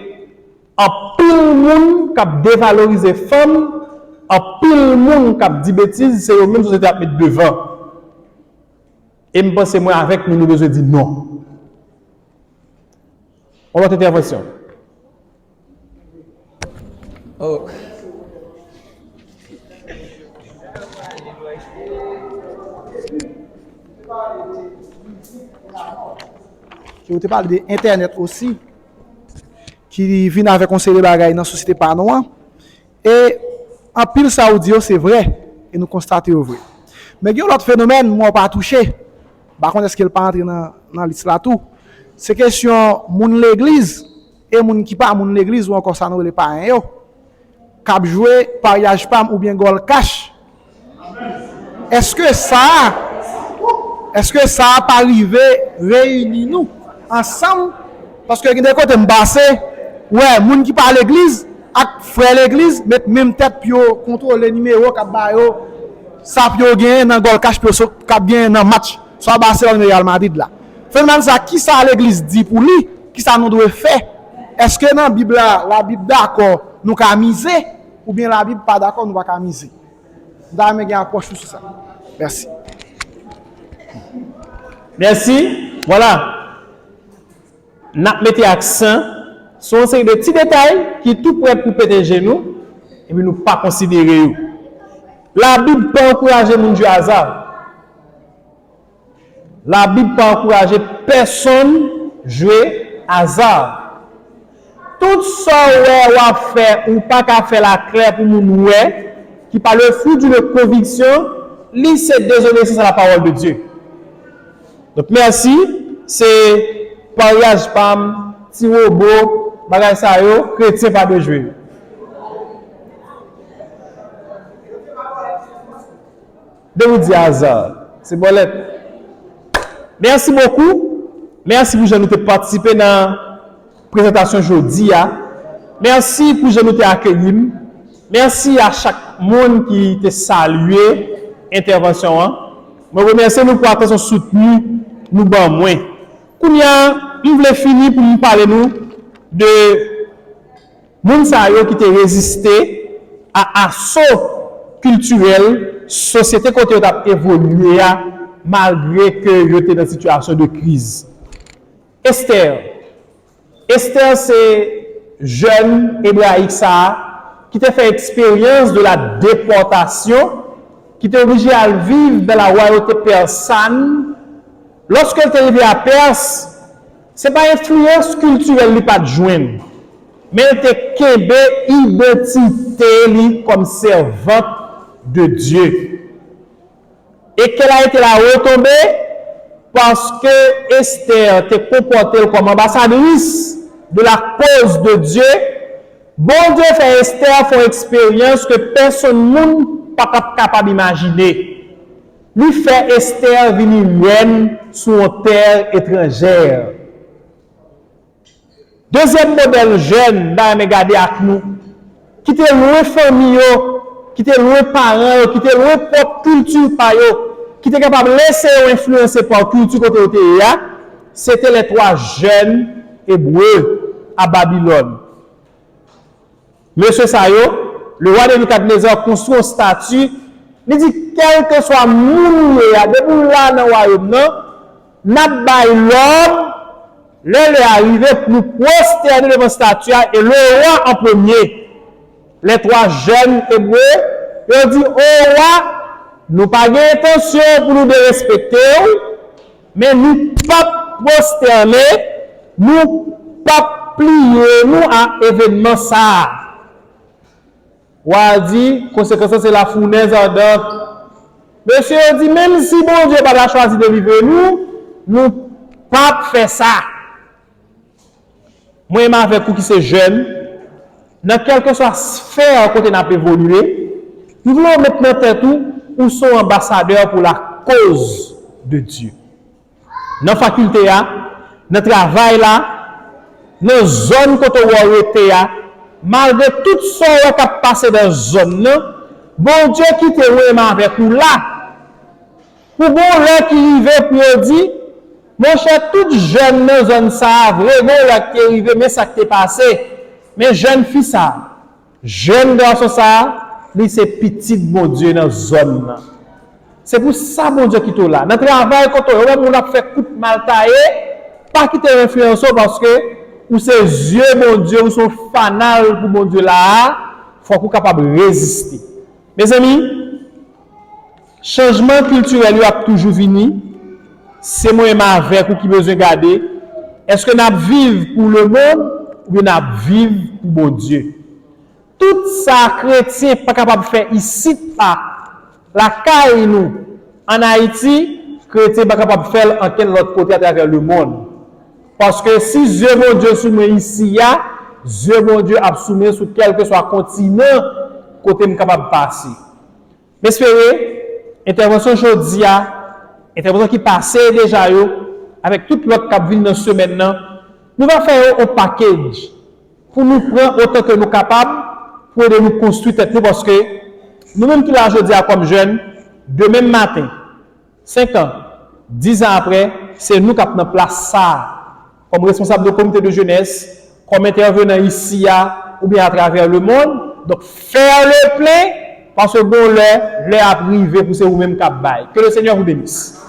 anpil moun k ap devalorize fanm, anpil moun k ap di betiz, se yo menm sosyete ap met devan. E m panse mwen avèk nou, nou bezwen di non. Yon lòt entèvansyon. Oh. Ke ou te pale de entènèt osi, ki vin avèk yon seri de bagay nan sosyete pa nou an. E anpil sa ou di yo se vrè, e nou konstate yo vrè. Men gen yon lòt fenomèn, mwen ou pa touche, m pa konn èske l pa antre nan, nan lis la tou. Se kesyon moun legliz e moun ki pa moun legliz ou ankò sa nou rele payen yo, k ap jwe paryaj pa m oubyen gòl kach. Èske sa, èske sa pa rive reyini nou ansanm? Paske gen de kote m pase, wè, moun ki pa legliz ak frè legliz met menm tèt pou yo kontwole nimewo k ap ba yo, sa pou yo genyen nan gòl kach pou yo so-, k ap genyen nan match swa Barcelone Real Madrid la. Fenomèn sa, kisa legliz di pou li? Kisa nou dwe fè? Èske nan Bib la, Labib dakò nou ka mize? Oubyen Labib pa dakò nou pa ka mize? M ta renmen gen apwòch ou sou sa. Mèsi. Mèsi. Vwala. N ap mete aksan sou yon seri de ti detay ki tou prèt pou pete je nou, epi nou pa konsidere yo. Labib pa ankouraje moun jwe aza. Labib pa ankouraje pèsonn jwe aza. Tout sa w wè w ap fè, ou pa ka fè l aklè pou moun wè, ki pa le fruit d'une conviction, li se désobéissance à la parole de Dieu. Donk, mèsi, se paryaj pa m, ti wobo, bagay sa yo, kretyen pa dwe jwe yo. Depi w di aza, se bòlèt. Mèsi bokou. Mèsi pou jan nou te patisipe nan prezantasyon jodi a. Mèsi pou jan nou te akeyi m. Mèsi a chak moun ki te salye entèvansyon an. Mwen remèsye nou pou atansyon soutni nou ban mwen. Kounye a, m vle fini pou m pale nou de moun sa yo ki te reziste a aso kiltirèl sosyete kote yo t ap evolye a, malgre ke yo te nan sitiyasyon de kriz. Estè. Estè se jèn ebrayik sa a ki te fè eksperyans de la depòtasyon, ki te oblije al viv nan la wayòte pèsan. Lòske l te rive a Pès, se pa enfliyans kiltirèl li pa t jwenn, men l te kenbe idantite li kòm sèvant de Dye. Et qu'elle a été la retombée parce que Esther te konpòte l kòm anbasadris de la cause de Dieu. Bondye fè Esther fè yon eksperyans ke pèsonn moun pa t ap kapab imajine. Li fè Esther vini rèn sou yon tè etranjè. Dezyèm modèl jèn m ta renmen gade ak nou, ki te lwen fanmi yo, ki te lwen paran yo, ki te lwen pwòp kilti pa yo, ki te kapab lese yo enfliyanse pa kilti kote yo te ye a, se te les trois jeunes hébreux à Babylone. Mesye sa yo, le roi Nebikadneza konstwi yon stati, li di, kèlkeswa moun ou ye a, depi w la nan wayòm nan, n ap bay lòd, lè lè a rive, pou nou pwostène devan stati a, e le roi an premye. Les trois jeunes hébreux, yo di, o wa, nou pa gen entansyon pou nou derespekte w, men nou p ap pwostène, nou p ap pliye nou a evènman sa a. Wa a di, konsekans lan se lafounèz adan. Mesye yo di, menm si Bondye pa ta chwazi delivre nou, nou p ap fè sa. Mwen menm avèk ou ki se jèn, nan kèlkeswa sfè kote n ap evolye, m vle w met nan tèt ou, ou se yon anbasadè pou la cause de Dieu. Nan fakilte a, nan travay la, nan zòn kote w rete a, malgre tout sa w wè k ap pase nan zòn nan, Bondye kite mwen menm avèk ou la. Pou gon lè ki rive pou yo di, monchè, tout jèn nan zòn sa a, vre gon lè k te rive, men sa k te pase. Men jèn fi sa a, jèn gason sa a, li se pitit Bondye nan zòn nan. Se pou sa Bondye kite w la. Nan travay kote w ye, ou wè moun ap fè kout mal taye, pa kite yo enfliyanse w paske ou se zye Bondye, ou se yon fanal pou Bondye la a, fòk ou kapab reziste. Mezanmi, chanjman kiltirèl yo ap toujou vini. Se mwen menm avèk ou ki bezwen gade, èske n ap viv pou lemonn oubyen n ap viv pou Bondye? Tout sa kretyen pa kapab fè isit la, lakay nou, ann Ayiti, kretyen pa kapab fè l ankenn lòt kote atravè lemonn. Paske si zye Bondye sou mwen isi a, zye Bondye ap sou mwen sou kèlkeswa kontinan kote m kapab pase. M espere entèvansyon jodi a, entèvansyon ki pase deja yo, avèk tout lòt k ap vin nan semèn nan, nou va fè yo on package pou nou pran otan ke nou kapab pou ede nou konstwi tèt nou, paske nou menm ki la jodi a kòm jèn, demen maten, senk an, diz an apre, se nou k ap nan plas sa a. Kòm responsab de komite de jenès, kòm entèvenan isi a, oubyen atravè lemonn. Donk, fè le plen, paske gon lè, lè ap rive pou se ou menm k ap bay. Que le Seigneur vous bénisse.